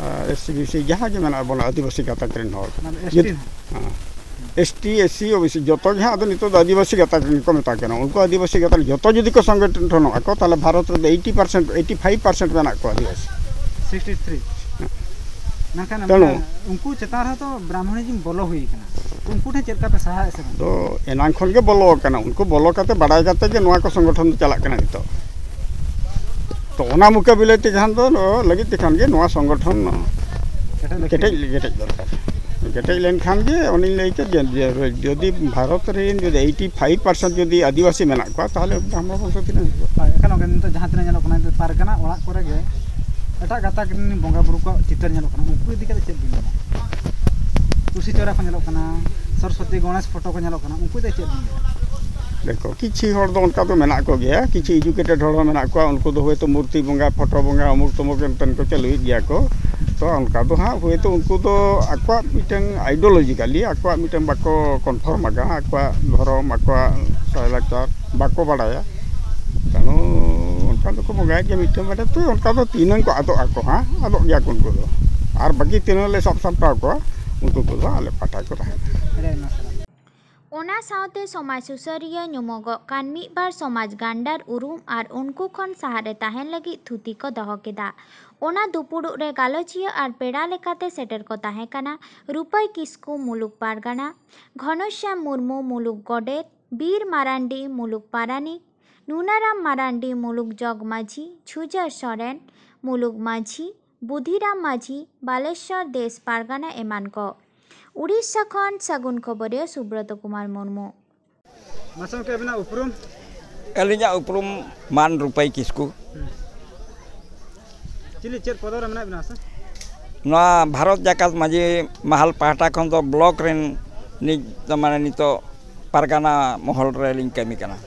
ᱟᱨ SC, BC ᱡᱟᱦᱟᱸ ᱜᱮ ᱢᱮᱱᱟᱜ ᱵᱚᱱᱟ ᱟᱹᱫᱤᱵᱟᱹᱥᱤ ᱜᱟᱛᱟᱠ ᱨᱮᱱ ᱦᱚᱲ, ᱢᱟᱱᱮ ST ᱡᱩᱫᱤ ᱦᱚᱸ? ᱦᱮᱸ, ST, SC, OBC ᱡᱚᱛᱚ ᱜᱮ ᱦᱟᱸᱜ ᱟᱫᱚ ᱱᱤᱛᱚᱜ ᱫᱚ ᱟᱹᱫᱤᱵᱟᱹᱥᱤ ᱜᱟᱛᱟᱠ ᱨᱮᱱ ᱠᱚ ᱢᱮᱛᱟ ᱠᱟᱱᱟ᱾ ᱩᱱᱠᱩ ᱟᱹᱫᱤᱵᱟᱹᱥᱤ ᱜᱟᱛᱟᱠ ᱡᱚᱛᱚ ᱡᱩᱫᱤ ᱠᱚ ᱥᱚᱝᱜᱚᱴᱷᱚᱱᱚᱜᱼᱟ ᱠᱚ, ᱛᱟᱦᱚᱞᱮ ᱵᱷᱟᱨᱚᱛ ᱨᱮᱫᱚ eighty percent, eighty five percent ᱢᱮᱱᱟᱜ ᱠᱚᱣᱟ ᱟᱹᱫᱤᱵᱟᱹᱥᱤ᱾ Sixty three᱾ ᱢᱮᱱᱠᱷᱟᱱ ᱛᱮᱱᱩ ᱚᱱᱠᱟ ᱩᱱᱠᱩ ᱪᱮᱛᱟᱱ ᱨᱮᱦᱚᱸ ᱛᱚ ᱵᱨᱟᱦᱢᱚᱬᱤᱡᱚᱢ ᱵᱚᱞᱚ ᱦᱩᱭ ᱠᱟᱱᱟ, ᱩᱱᱠᱩ ᱴᱷᱮᱱ ᱪᱮᱫ ᱞᱮᱠᱟ ᱯᱮ ᱥᱟᱦᱟᱣᱮᱫ ᱥᱮ ᱵᱟᱝ? ᱛᱚ ᱮᱱᱟᱝ ᱠᱷᱚᱱ ᱜᱮ ᱵᱚᱞᱚ ᱟᱠᱟᱱᱟ, ᱩᱱᱠᱩ ᱵᱚᱞᱚ ᱠᱟᱛᱮ ᱵᱟᱰᱟᱭ ᱠᱟᱛᱮ ᱜᱮ ᱱᱚᱣᱟ ᱠᱚ ᱥᱚᱝᱜᱚᱴᱷᱚᱱ ᱫᱚ ᱪᱟᱞᱟᱜ ᱠᱟᱱᱟ ᱱᱤᱛᱚᱜ᱾ ᱛᱚ ᱚᱱᱟ ᱢᱩᱠᱟᱵᱤᱞᱟ ᱛᱮ ᱠᱷᱟᱱ ᱫᱚ, ᱱᱚᱣᱟ ᱞᱟᱹᱜᱤᱫ ᱛᱮ ᱠᱷᱟᱱ ᱜᱮ ᱱᱚᱣᱟ ᱥᱚᱝᱜᱚᱴᱷᱚᱱ ᱠᱮᱴᱮᱡ ᱞᱟᱹᱠᱛᱤ᱾ ᱠᱮᱴᱮᱡ, ᱠᱮᱴᱮᱡ ᱫᱚᱨᱠᱟᱨ᱾ ᱠᱮᱴᱮᱡ ᱞᱮᱱᱠᱷᱟᱱ ᱜᱮ ᱚᱱᱮᱧ ᱞᱟᱹᱭ ᱠᱮᱫ ᱡᱮ, ᱡᱮ ᱡᱩᱫᱤ ᱵᱷᱟᱨᱚᱛ ᱨᱮᱱ ᱡᱩᱫᱤ eighty five percent ᱡᱩᱫᱤ ᱟᱹᱫᱤᱵᱟᱹᱥᱤ ᱢᱮᱱᱟᱜ ᱠᱚᱣᱟ, ᱛᱟᱦᱚᱞᱮ ᱵᱨᱟᱦᱢᱚ ᱵᱚᱝᱥᱚ ᱛᱤᱱᱟᱹᱜ ᱦᱩᱭᱩᱜᱼᱟ? ᱦᱳᱭ, ᱮᱠᱷᱟᱱ ᱜᱚᱢᱠᱮ, ᱱᱤᱛᱚᱜ ᱡᱟᱦᱟᱸ ᱛᱤᱱᱟᱹᱜ ᱧᱮᱞᱚᱜ ᱠᱟᱱᱟ, ᱱᱤᱛᱚᱜ ᱯᱟᱨᱜᱟᱱᱟ ᱚᱲᱟᱜ ᱠᱚᱨᱮ ᱜᱮ ᱮᱴᱟᱜ ᱜᱟᱛᱟᱠ ᱨᱮᱱ ᱵᱚᱸᱜᱟ ᱵᱩᱨᱩ ᱠᱚᱣᱟᱜ ᱪᱤᱛᱟᱹᱨ ᱧᱮᱞᱚᱜ ᱠᱟᱱᱟ, ᱩᱱᱠᱩ ᱤᱫᱤ ᱠᱟᱛᱮ ᱪᱮᱫ ᱵᱤᱱ ᱢᱮᱱᱟ? ᱛᱩᱞᱥᱤ ᱪᱚᱣᱨᱟ ᱠᱚ ᱧᱮᱞᱚᱜ ᱠᱟᱱᱟ, ᱥᱚᱨᱚᱥᱚᱛᱤ ᱜᱚᱬᱮᱥ ᱯᱷᱳᱴᱳ ᱠᱚ ᱧᱮᱞᱚᱜ ᱠᱟᱱᱟ, ᱩᱱᱠᱩ ᱤᱫᱤ ᱠᱟᱛᱮ ᱪᱮᱫ ᱵᱤᱱ ᱢᱮᱱᱟ? ᱫᱮᱠᱷᱚ, ᱠᱤᱪᱷᱩ ᱦᱚᱲ ᱫᱚ ᱚᱱᱠᱟ ᱫᱚ ᱢᱮᱱᱟᱜ ᱠᱚᱜᱮᱭᱟ, ᱠᱤᱪᱷᱩ educated ᱦᱚᱲ ᱦᱚᱸ ᱢᱮᱱᱟᱜ ᱠᱚᱣᱟ, ᱩᱱᱠᱩ ᱫᱚ ᱦᱳᱭᱛᱳ ᱢᱩᱨᱛᱤ ᱵᱚᱸᱜᱟ, ᱯᱷᱳᱴᱳ ᱵᱚᱸᱜᱟ, ᱚᱢᱩᱠ ᱛᱚᱢᱩᱠ ᱮᱱᱛᱮᱱ ᱠᱚ ᱪᱟᱹᱞᱩᱭᱮᱫ ᱜᱮᱭᱟ ᱠᱚ᱾ ᱛᱚ ᱚᱱᱠᱟ ᱫᱚ ᱦᱟᱸᱜ ᱦᱳᱭᱛᱳ ᱩᱱᱠᱩ ᱫᱚ ᱟᱠᱚᱣᱟᱜ ᱢᱤᱫᱴᱟᱝ ideologically ᱟᱠᱚᱣᱟᱜ ᱢᱤᱫᱴᱟᱝ ᱵᱟᱠᱚ conform ᱟᱠᱟᱱᱟ, ᱟᱠᱚᱣᱟᱜ ᱫᱷᱚᱨᱚᱢ, ᱟᱠᱚᱣᱟᱜ ᱞᱟᱭᱼᱞᱟᱠᱪᱟᱨ ᱵᱟᱠᱚ ᱵᱟᱲᱟᱭᱟ᱾ ᱛᱮᱱᱩ ᱚᱱᱠᱟ ᱫᱚᱠᱚ ᱵᱚᱸᱜᱟᱭᱮᱫ ᱜᱮᱭᱟ ᱢᱤᱫᱴᱟᱝ ᱵᱟᱨᱭᱟ, ᱛᱚ ᱚᱱᱠᱟ ᱫᱚ ᱛᱤᱱᱟᱹᱝ ᱠᱚ ᱟᱫᱚᱜ ᱟᱠᱚ ᱦᱟᱸᱜ, ᱟᱫᱚᱜ ᱜᱮᱭᱟ ᱠᱚ ᱩᱱᱠᱩ ᱫᱚ᱾ ᱟᱨ ᱵᱟᱹᱠᱤ ᱛᱤᱱᱟᱹᱝ ᱞᱮ ᱥᱟᱵ ᱥᱟᱢᱴᱟᱣ ᱠᱚᱣᱟ, ᱩᱱᱠᱩ ᱠᱚᱫᱚ ᱟᱞᱮ ᱯᱟᱦᱴᱟ ᱠᱚ ᱛᱟᱦᱮᱱᱟ᱾ ᱟᱹᱰᱤ ᱟᱭᱢᱟ ᱥᱟᱨᱦᱟᱣ᱾ ᱚᱱᱟ ᱥᱟᱶᱛᱮ ᱥᱚᱢᱟᱡᱽ ᱥᱩᱥᱟᱹᱨᱤᱭᱟᱹ ᱧᱩᱢᱚᱜᱚᱜ ᱠᱟᱱ ᱢᱤᱫ ᱵᱟᱨ ᱥᱚᱢᱟᱡᱽ ᱜᱟᱱᱰᱟᱨ ᱩᱨᱩᱢ ᱟᱨ ᱩᱱᱠᱩ ᱠᱷᱚᱱ ᱥᱟᱦᱟᱨ ᱨᱮ ᱛᱟᱦᱮᱱ ᱞᱟᱹᱜᱤᱫ ᱛᱷᱩᱛᱤ ᱠᱚ ᱫᱚᱦᱚ ᱠᱮᱫᱟ᱾ ᱚᱱᱟ ᱫᱩᱯᱩᱲᱩᱵ ᱨᱮ ᱜᱟᱞᱚᱪᱤᱭᱟᱹ ᱟᱨ ᱯᱮᱲᱟ ᱞᱮᱠᱟᱛᱮ ᱥᱮᱴᱮᱨ ᱠᱚ ᱛᱟᱦᱮᱸ ᱠᱟᱱᱟ ᱨᱩᱯᱟᱹᱭ ᱠᱤᱥᱠᱩ ᱢᱩᱞᱩᱠ ᱯᱟᱨᱜᱟᱱᱟ, ᱜᱷᱚᱱᱚᱥᱭᱟᱢ ᱢᱩᱨᱢᱩ ᱢᱩᱞᱩᱠ ᱜᱚᱰᱮᱛ, ᱵᱤᱨ ᱢᱟᱨᱟᱱᱰᱤ ᱢᱩᱞᱩᱠ ᱯᱟᱨᱟᱱᱤᱠ, ᱱᱩᱱᱟᱨᱟᱢ ᱢᱟᱨᱟᱱᱰᱤ ᱢᱩᱞᱩᱠ ᱡᱚᱜᱽ ᱢᱟᱹᱡᱷᱤ, ᱪᱷᱩᱡᱟᱹ ᱥᱚᱨᱮᱱ ᱢᱩᱞᱩᱠ ᱢᱟᱹᱡᱷᱤ, ᱵᱩᱫᱷᱤᱨᱟᱢ ᱢᱟᱹᱡᱷᱤ, ᱵᱟᱞᱮᱥᱚᱨ ᱫᱮᱥ ᱯᱟᱨᱜᱟᱱᱟ ᱮᱢᱟᱱ ᱠᱚ᱾ ᱩᱲᱤᱥᱥᱟ ᱠᱷᱚᱱ ᱥᱟᱹᱜᱩᱱ ᱠᱷᱚᱵᱚᱨᱤᱭᱟᱹ ᱥᱩᱵᱨᱚᱛ ᱠᱩᱢᱟᱨ ᱢᱩᱨᱢᱩ᱾ ᱢᱟᱥᱮ ᱜᱚᱢᱠᱮ, ᱟᱹᱵᱤᱱᱟᱜ ᱩᱯᱨᱩᱢ? ᱟᱹᱞᱤᱧᱟᱜ ᱩᱯᱨᱩᱢ ᱢᱟᱱ ᱨᱩᱯᱟᱹᱭ ᱠᱤᱥᱠᱩ᱾ ᱦᱩᱸ᱾ ᱪᱤᱞᱤ, ᱪᱮᱫ ᱯᱚᱫᱚ ᱨᱮ ᱢᱮᱱᱟᱜ ᱵᱤᱱᱟ ᱥᱮ? ᱱᱚᱣᱟ ᱵᱷᱟᱨᱚᱛ ᱡᱟᱠᱟᱛ ᱢᱟᱹᱡᱷᱤ ᱢᱟᱦᱟᱞ ᱯᱟᱦᱴᱟ ᱠᱷᱚᱱ ᱫᱚ ᱵᱞᱚᱠ ᱨᱮᱱ ᱱᱤᱡ ᱫᱚ, ᱢᱟᱱᱮ, ᱱᱤᱛᱚᱜ ᱯᱟᱨᱜᱟᱱᱟ ᱢᱚᱦᱚᱞ ᱨᱮᱞᱤᱧ ᱠᱟᱹᱢᱤ ᱠᱟᱱᱟ᱾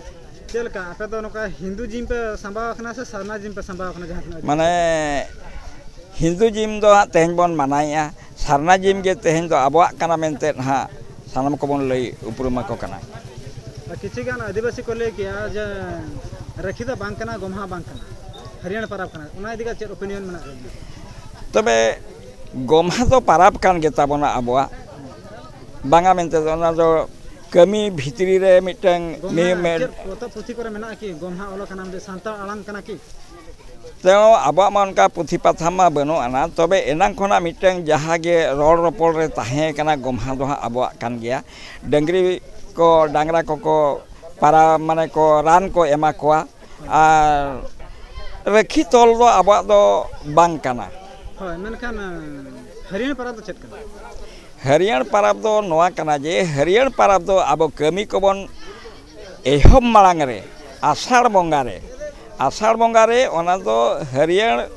ᱪᱮᱫ ᱞᱮᱠᱟ, ᱟᱯᱮ ᱫᱚ ᱱᱚᱝᱠᱟ ᱦᱤᱱᱫᱩ ᱡᱤᱢ ᱯᱮ ᱥᱟᱢᱵᱟᱣ ᱟᱠᱟᱱᱟ ᱥᱮ ᱥᱟᱨᱱᱟ ᱡᱤᱢ ᱯᱮ ᱥᱟᱢᱵᱟᱣ ᱟᱠᱟᱱᱟ ᱡᱟᱦᱟᱸ ᱛᱤᱱᱟᱹᱜ? ᱢᱟᱱᱮ, ᱦᱤᱱᱫᱩᱡᱤᱢ ᱫᱚ ᱦᱟᱸᱜ ᱛᱮᱦᱮᱧ ᱵᱚᱱ ᱢᱟᱱᱟᱭᱮᱫᱼᱟ, ᱥᱟᱨᱱᱟᱡᱤᱢ ᱜᱮ ᱛᱮᱦᱮᱧ ᱫᱚ ᱟᱵᱚᱣᱟᱜ ᱠᱟᱱᱟ ᱢᱮᱱᱛᱮ ᱦᱟᱸᱜ ᱥᱟᱱᱟᱢ ᱠᱚᱵᱚᱱ ᱞᱟᱹᱭ ᱩᱯᱨᱩᱢ ᱟᱠᱚ ᱠᱟᱱᱟ᱾ ᱟᱨ ᱠᱤᱪᱷᱩ ᱜᱟᱱ ᱟᱹᱫᱤᱵᱟᱹᱥᱤ ᱠᱚ ᱞᱟᱹᱭ ᱠᱮᱜᱼᱟ ᱡᱮ ᱨᱟᱹᱠᱷᱤ ᱫᱚ ᱵᱟᱝ ᱠᱟᱱᱟ, ᱜᱚᱢᱦᱟ ᱵᱟᱝ ᱠᱟᱱᱟ, ᱦᱟᱹᱨᱭᱟᱹᱲ ᱯᱟᱨᱟᱵᱽ ᱠᱟᱱᱟ, ᱚᱱᱟ ᱤᱫᱤ ᱠᱟᱛᱮ ᱪᱮᱫ opinion ᱢᱮᱱᱟᱜ ᱛᱟᱵᱤᱱᱟ? ᱛᱚᱵᱮ ᱜᱚᱢᱦᱟ ᱫᱚ ᱯᱟᱨᱟᱵᱽ ᱠᱟᱱ ᱜᱮᱛᱟ ᱵᱚᱱᱟ ᱟᱵᱚᱣᱟᱜ, ᱵᱟᱝᱟ ᱢᱮᱱᱛᱮ ᱫᱚ, ᱚᱱᱟ ᱫᱚ ᱠᱟᱹᱢᱤ ᱵᱷᱤᱛᱨᱤ ᱨᱮ ᱢᱤᱫᱴᱟᱝ ᱜᱚᱢᱦᱟ ᱱᱤᱭᱚᱢ ᱢᱮ- ᱪᱮᱫ ᱯᱚᱛᱚᱵ ᱯᱩᱛᱷᱤ ᱠᱚᱨᱮ ᱢᱮᱱᱟᱜᱼᱟ ᱠᱤ ᱜᱚᱢᱦᱟ ᱚᱞ ᱟᱠᱟᱱᱟ ᱢᱤᱫᱴᱮᱱ ᱥᱟᱱᱛᱟᱲ ᱟᱲᱟᱝ ᱠᱟᱱᱟ ᱠᱤ? ᱛᱮᱦᱚᱸ ᱟᱵᱚᱣᱟᱜ ᱢᱟ ᱚᱱᱠᱟ ᱯᱩᱛᱷᱤ ᱯᱟᱛᱷᱟᱢ ᱢᱟ ᱵᱟᱹᱱᱩᱜ ᱟᱱᱟ, ᱛᱚᱵᱮ ᱮᱱᱟᱝ ᱠᱷᱚᱱᱟᱜ ᱢᱤᱫᱴᱟᱝ ᱡᱟᱦᱟᱸ ᱜᱮ ᱨᱚᱲ ᱨᱚᱯᱚᱲ ᱨᱮ ᱛᱟᱦᱮᱸ ᱠᱟᱱᱟ, ᱜᱚᱢᱦᱟ ᱫᱚ ᱦᱟᱸᱜ ᱟᱵᱚᱣᱟᱜ ᱠᱟᱱ ᱜᱮᱭᱟ᱾ ᱰᱟᱹᱝᱨᱤ ᱠᱚ, ᱰᱟᱝᱨᱟ ᱠᱚᱠᱚ ᱯᱟᱨᱟ, ᱢᱟᱱᱮ ᱠᱚ ᱨᱟᱱ ᱠᱚ ᱮᱢᱟ ᱠᱚᱣᱟ, ᱟᱨ ᱨᱟᱹᱠᱷᱤ ᱛᱚᱞ ᱫᱚ ᱟᱵᱚᱣᱟᱜ ᱫᱚ ᱵᱟᱝ ᱠᱟᱱᱟ᱾ ᱦᱳᱭ, ᱢᱮᱱᱠᱷᱟᱱ, ᱦᱟᱹᱨᱭᱟᱹᱲ ᱯᱟᱨᱟᱵᱽ ᱫᱚ ᱪᱮᱫ ᱠᱟᱱᱟ? ᱦᱟᱹᱨᱭᱟᱹᱲ ᱯᱟᱨᱟᱵᱽ ᱫᱚ ᱱᱚᱣᱟ ᱠᱟᱱᱟ ᱡᱮ, ᱦᱟᱹᱨᱭᱟᱹᱲ ᱯᱟᱨᱟᱵᱽ ᱫᱚ ᱟᱵᱚ ᱠᱟᱹᱢᱤ ᱠᱚᱵᱚᱱ ᱮᱦᱚᱵ ᱢᱟᱲᱟᱝ ᱨᱮ, ᱟᱥᱟᱲ ᱵᱚᱸᱜᱟ ᱨᱮ, ᱟᱥᱟᱲ ᱵᱚᱸᱜᱟ ᱨᱮ ᱚᱱᱟ ᱫᱚ ᱦᱟᱹᱨᱭᱟᱹᱲ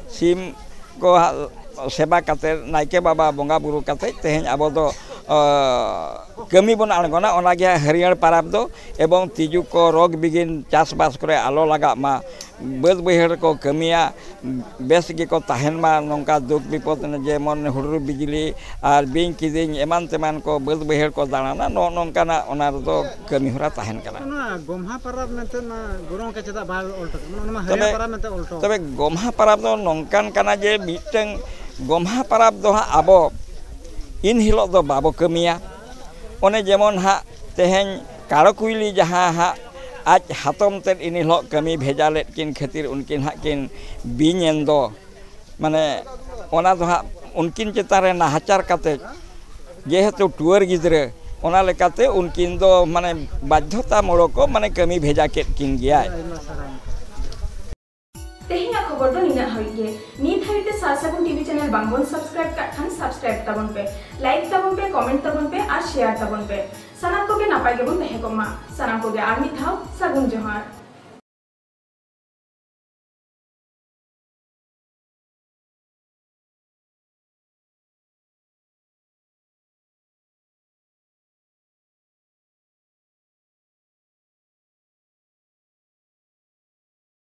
ᱥᱤᱢ ᱠᱚ ᱦᱟ-, ᱥᱮᱵᱟ ᱠᱟᱛᱮ, ᱱᱟᱭᱠᱮ ᱵᱟᱵᱟ ᱵᱚᱸᱜᱟ ᱵᱩᱨᱩ ᱠᱟᱛᱮ, ᱛᱮᱦᱮᱧ ᱟᱵᱚ ᱫᱚ, ᱚ, ᱠᱟᱹᱢᱤ ᱵᱚᱱ ᱟᱬᱜᱚᱱᱟ᱾ ᱚᱱᱟ ᱜᱮ ᱦᱟᱹᱨᱭᱟᱹᱲ ᱯᱟᱨᱟᱵᱽ ᱫᱚ᱾ ᱮᱵᱚᱝ ᱛᱤᱡᱩ ᱠᱚ, ᱨᱳᱜᱽ ᱵᱤᱜᱷᱤᱱ ᱪᱟᱥᱵᱟᱥ ᱠᱚᱨᱮ ᱟᱞᱚ ᱞᱟᱜᱟᱜ ᱢᱟ, ᱵᱟᱹᱫᱽ ᱵᱟᱹᱭᱦᱟᱹᱲ ᱠᱚ ᱠᱟᱹᱢᱤᱭᱟ, ᱵᱮᱥ ᱜᱮᱠᱚ ᱛᱟᱦᱮᱱ ᱢᱟ᱾ ᱱᱚᱝᱠᱟ ᱫᱩᱠ ᱵᱤᱯᱚᱫ ᱡᱮᱢᱚᱱ ᱦᱩᱰᱩᱨ ᱵᱤᱡᱽᱞᱤ ᱟᱨ ᱵᱤᱧ ᱠᱤᱫᱤᱧ ᱮᱢᱟᱱ ᱛᱮᱢᱟᱱ ᱠᱚ ᱵᱟᱹᱫᱽ ᱵᱟᱹᱭᱦᱟᱹᱲ ᱠᱚ ᱫᱟᱬᱟᱱᱟ, ᱱᱚᱜᱼᱚ ᱱᱚᱝᱠᱟᱱᱟᱜ ᱚᱱᱟ ᱨᱮᱫᱚ ᱠᱟᱹᱢᱤ ᱦᱚᱨᱟ ᱛᱟᱦᱮᱱ ᱠᱟᱱᱟ᱾ ᱱᱚᱣᱟ ᱜᱚᱢᱦᱟ ᱯᱟᱨᱟᱵᱽ ᱢᱮᱱᱛᱮ ᱢᱟ ᱜᱚᱱᱚᱝ ᱠᱚ ᱪᱮᱫᱟᱜ ᱵᱟᱭ ᱚᱞ ᱦᱚᱴᱚ ᱠᱟᱜᱼᱟ? ᱚᱱᱟ ᱢᱟ ᱦᱟᱹᱨᱭᱟᱹᱲ ᱛᱚᱵᱮ, ᱯᱟᱨᱟᱵᱽ ᱢᱮᱱᱛᱮ ᱚᱞ ᱦᱚᱴᱚ ᱛᱚᱵᱮ ᱠᱟᱜᱼᱟ᱾ ᱜᱚᱢᱦᱟ ᱯᱟᱨᱟᱵᱽ ᱫᱚ ᱱᱚᱝᱠᱟᱱ ᱠᱟᱱᱟ ᱡᱮ, ᱢᱤᱫᱴᱟᱝ ᱜᱚᱢᱦᱟ ᱯᱟᱨᱟᱵᱽ ᱫᱚ ᱦᱟᱸᱜ ᱟᱵᱚ ᱤᱱ ᱦᱤᱞᱳᱜ ᱫᱚ ᱵᱟᱵᱚ ᱠᱟᱹᱢᱤᱭᱟ᱾ ᱚᱱᱮ ᱡᱮᱢᱚᱱ ᱦᱟᱸᱜ ᱛᱮᱦᱮᱧ ᱠᱟᱲᱚ ᱠᱩᱭᱞᱤ ᱡᱟᱦᱟᱸ ᱦᱟᱸᱜ ᱟᱡ ᱦᱟᱛᱚᱢ ᱛᱮᱫ ᱤᱱ ᱦᱤᱞᱳᱜ ᱠᱟᱹᱢᱤ ᱵᱷᱮᱡᱟ ᱞᱮᱫ ᱠᱤᱱ ᱠᱷᱟᱹᱛᱤᱨ ᱩᱱᱠᱤᱱ ᱦᱟᱸᱜ ᱠᱤᱱ ᱵᱤᱧ ᱮᱱ ᱫᱚ, ᱢᱟᱱᱮ ᱚᱱᱟ ᱫᱚ ᱦᱟᱸᱜ ᱩᱱᱠᱤᱱ ᱪᱮᱛᱟᱱ ᱨᱮ ᱱᱟᱦᱟᱪᱟᱨ ᱠᱟᱛᱮ, ᱡᱮᱦᱮᱛᱩ ᱴᱩᱣᱟᱹᱨ ᱜᱤᱫᱽᱨᱟᱹ, ᱚᱱᱟ ᱞᱮᱠᱟᱛᱮ ᱩᱱᱠᱤᱱ ᱫᱚ ᱢᱟᱱᱮ ᱵᱟᱫᱽᱫᱷᱚᱛᱟ ᱢᱩᱞᱚᱠ ᱠᱚ ᱢᱟᱱᱮ ᱠᱟᱹᱢᱤ ᱵᱷᱮᱡᱟ ᱠᱮᱫ ᱠᱤᱱ ᱜᱮᱭᱟᱭ᱾ ᱟᱭᱢᱟ ᱥᱟᱨᱦᱟᱣ᱾ ᱛᱮᱦᱮᱧᱟᱜ ᱠᱷᱚᱵᱚᱨ ᱫᱚ ᱱᱤᱱᱟᱹᱜ ᱦᱟᱹᱵᱤᱡ ᱜᱮ᱾ ᱱᱤᱛ ᱦᱟᱹᱵᱤᱡ ᱛᱮ ᱥᱟᱨᱥᱟᱹᱜᱩᱱ ᱴᱤᱵᱷᱤ ᱪᱮᱱᱮᱞ ᱵᱟᱝᱵᱚᱱ ᱥᱟᱵᱥᱠᱨᱟᱭᱤᱵ ᱠᱟᱜ ᱠᱷᱟᱱ ᱥᱟᱵᱥᱠᱨᱟᱭᱤᱵ ᱛᱟᱵᱚᱱ ᱯᱮ, ᱞᱟᱭᱤᱠ ᱛᱟᱵᱚᱱ ᱯᱮ, ᱠᱚᱢᱮᱱᱴ ᱛᱟᱵᱚᱱ ᱯᱮ ᱟᱨ ᱥᱮᱭᱟᱨ ᱛᱟᱵᱚᱱ ᱯᱮ᱾ ᱥᱟᱱᱟᱢ ᱠᱚᱜᱮ ᱱᱟᱯᱟᱭ ᱜᱮᱵᱚᱱ ᱛᱟᱦᱮᱸ ᱠᱚᱜ ᱢᱟ᱾ ᱥᱟᱱᱟᱢ ᱠᱚᱜᱮ ᱟᱨ ᱢᱤᱫ ᱫᱷᱟᱣ ᱥᱟᱹᱜᱩᱱ ᱡᱚᱦᱟᱨ᱾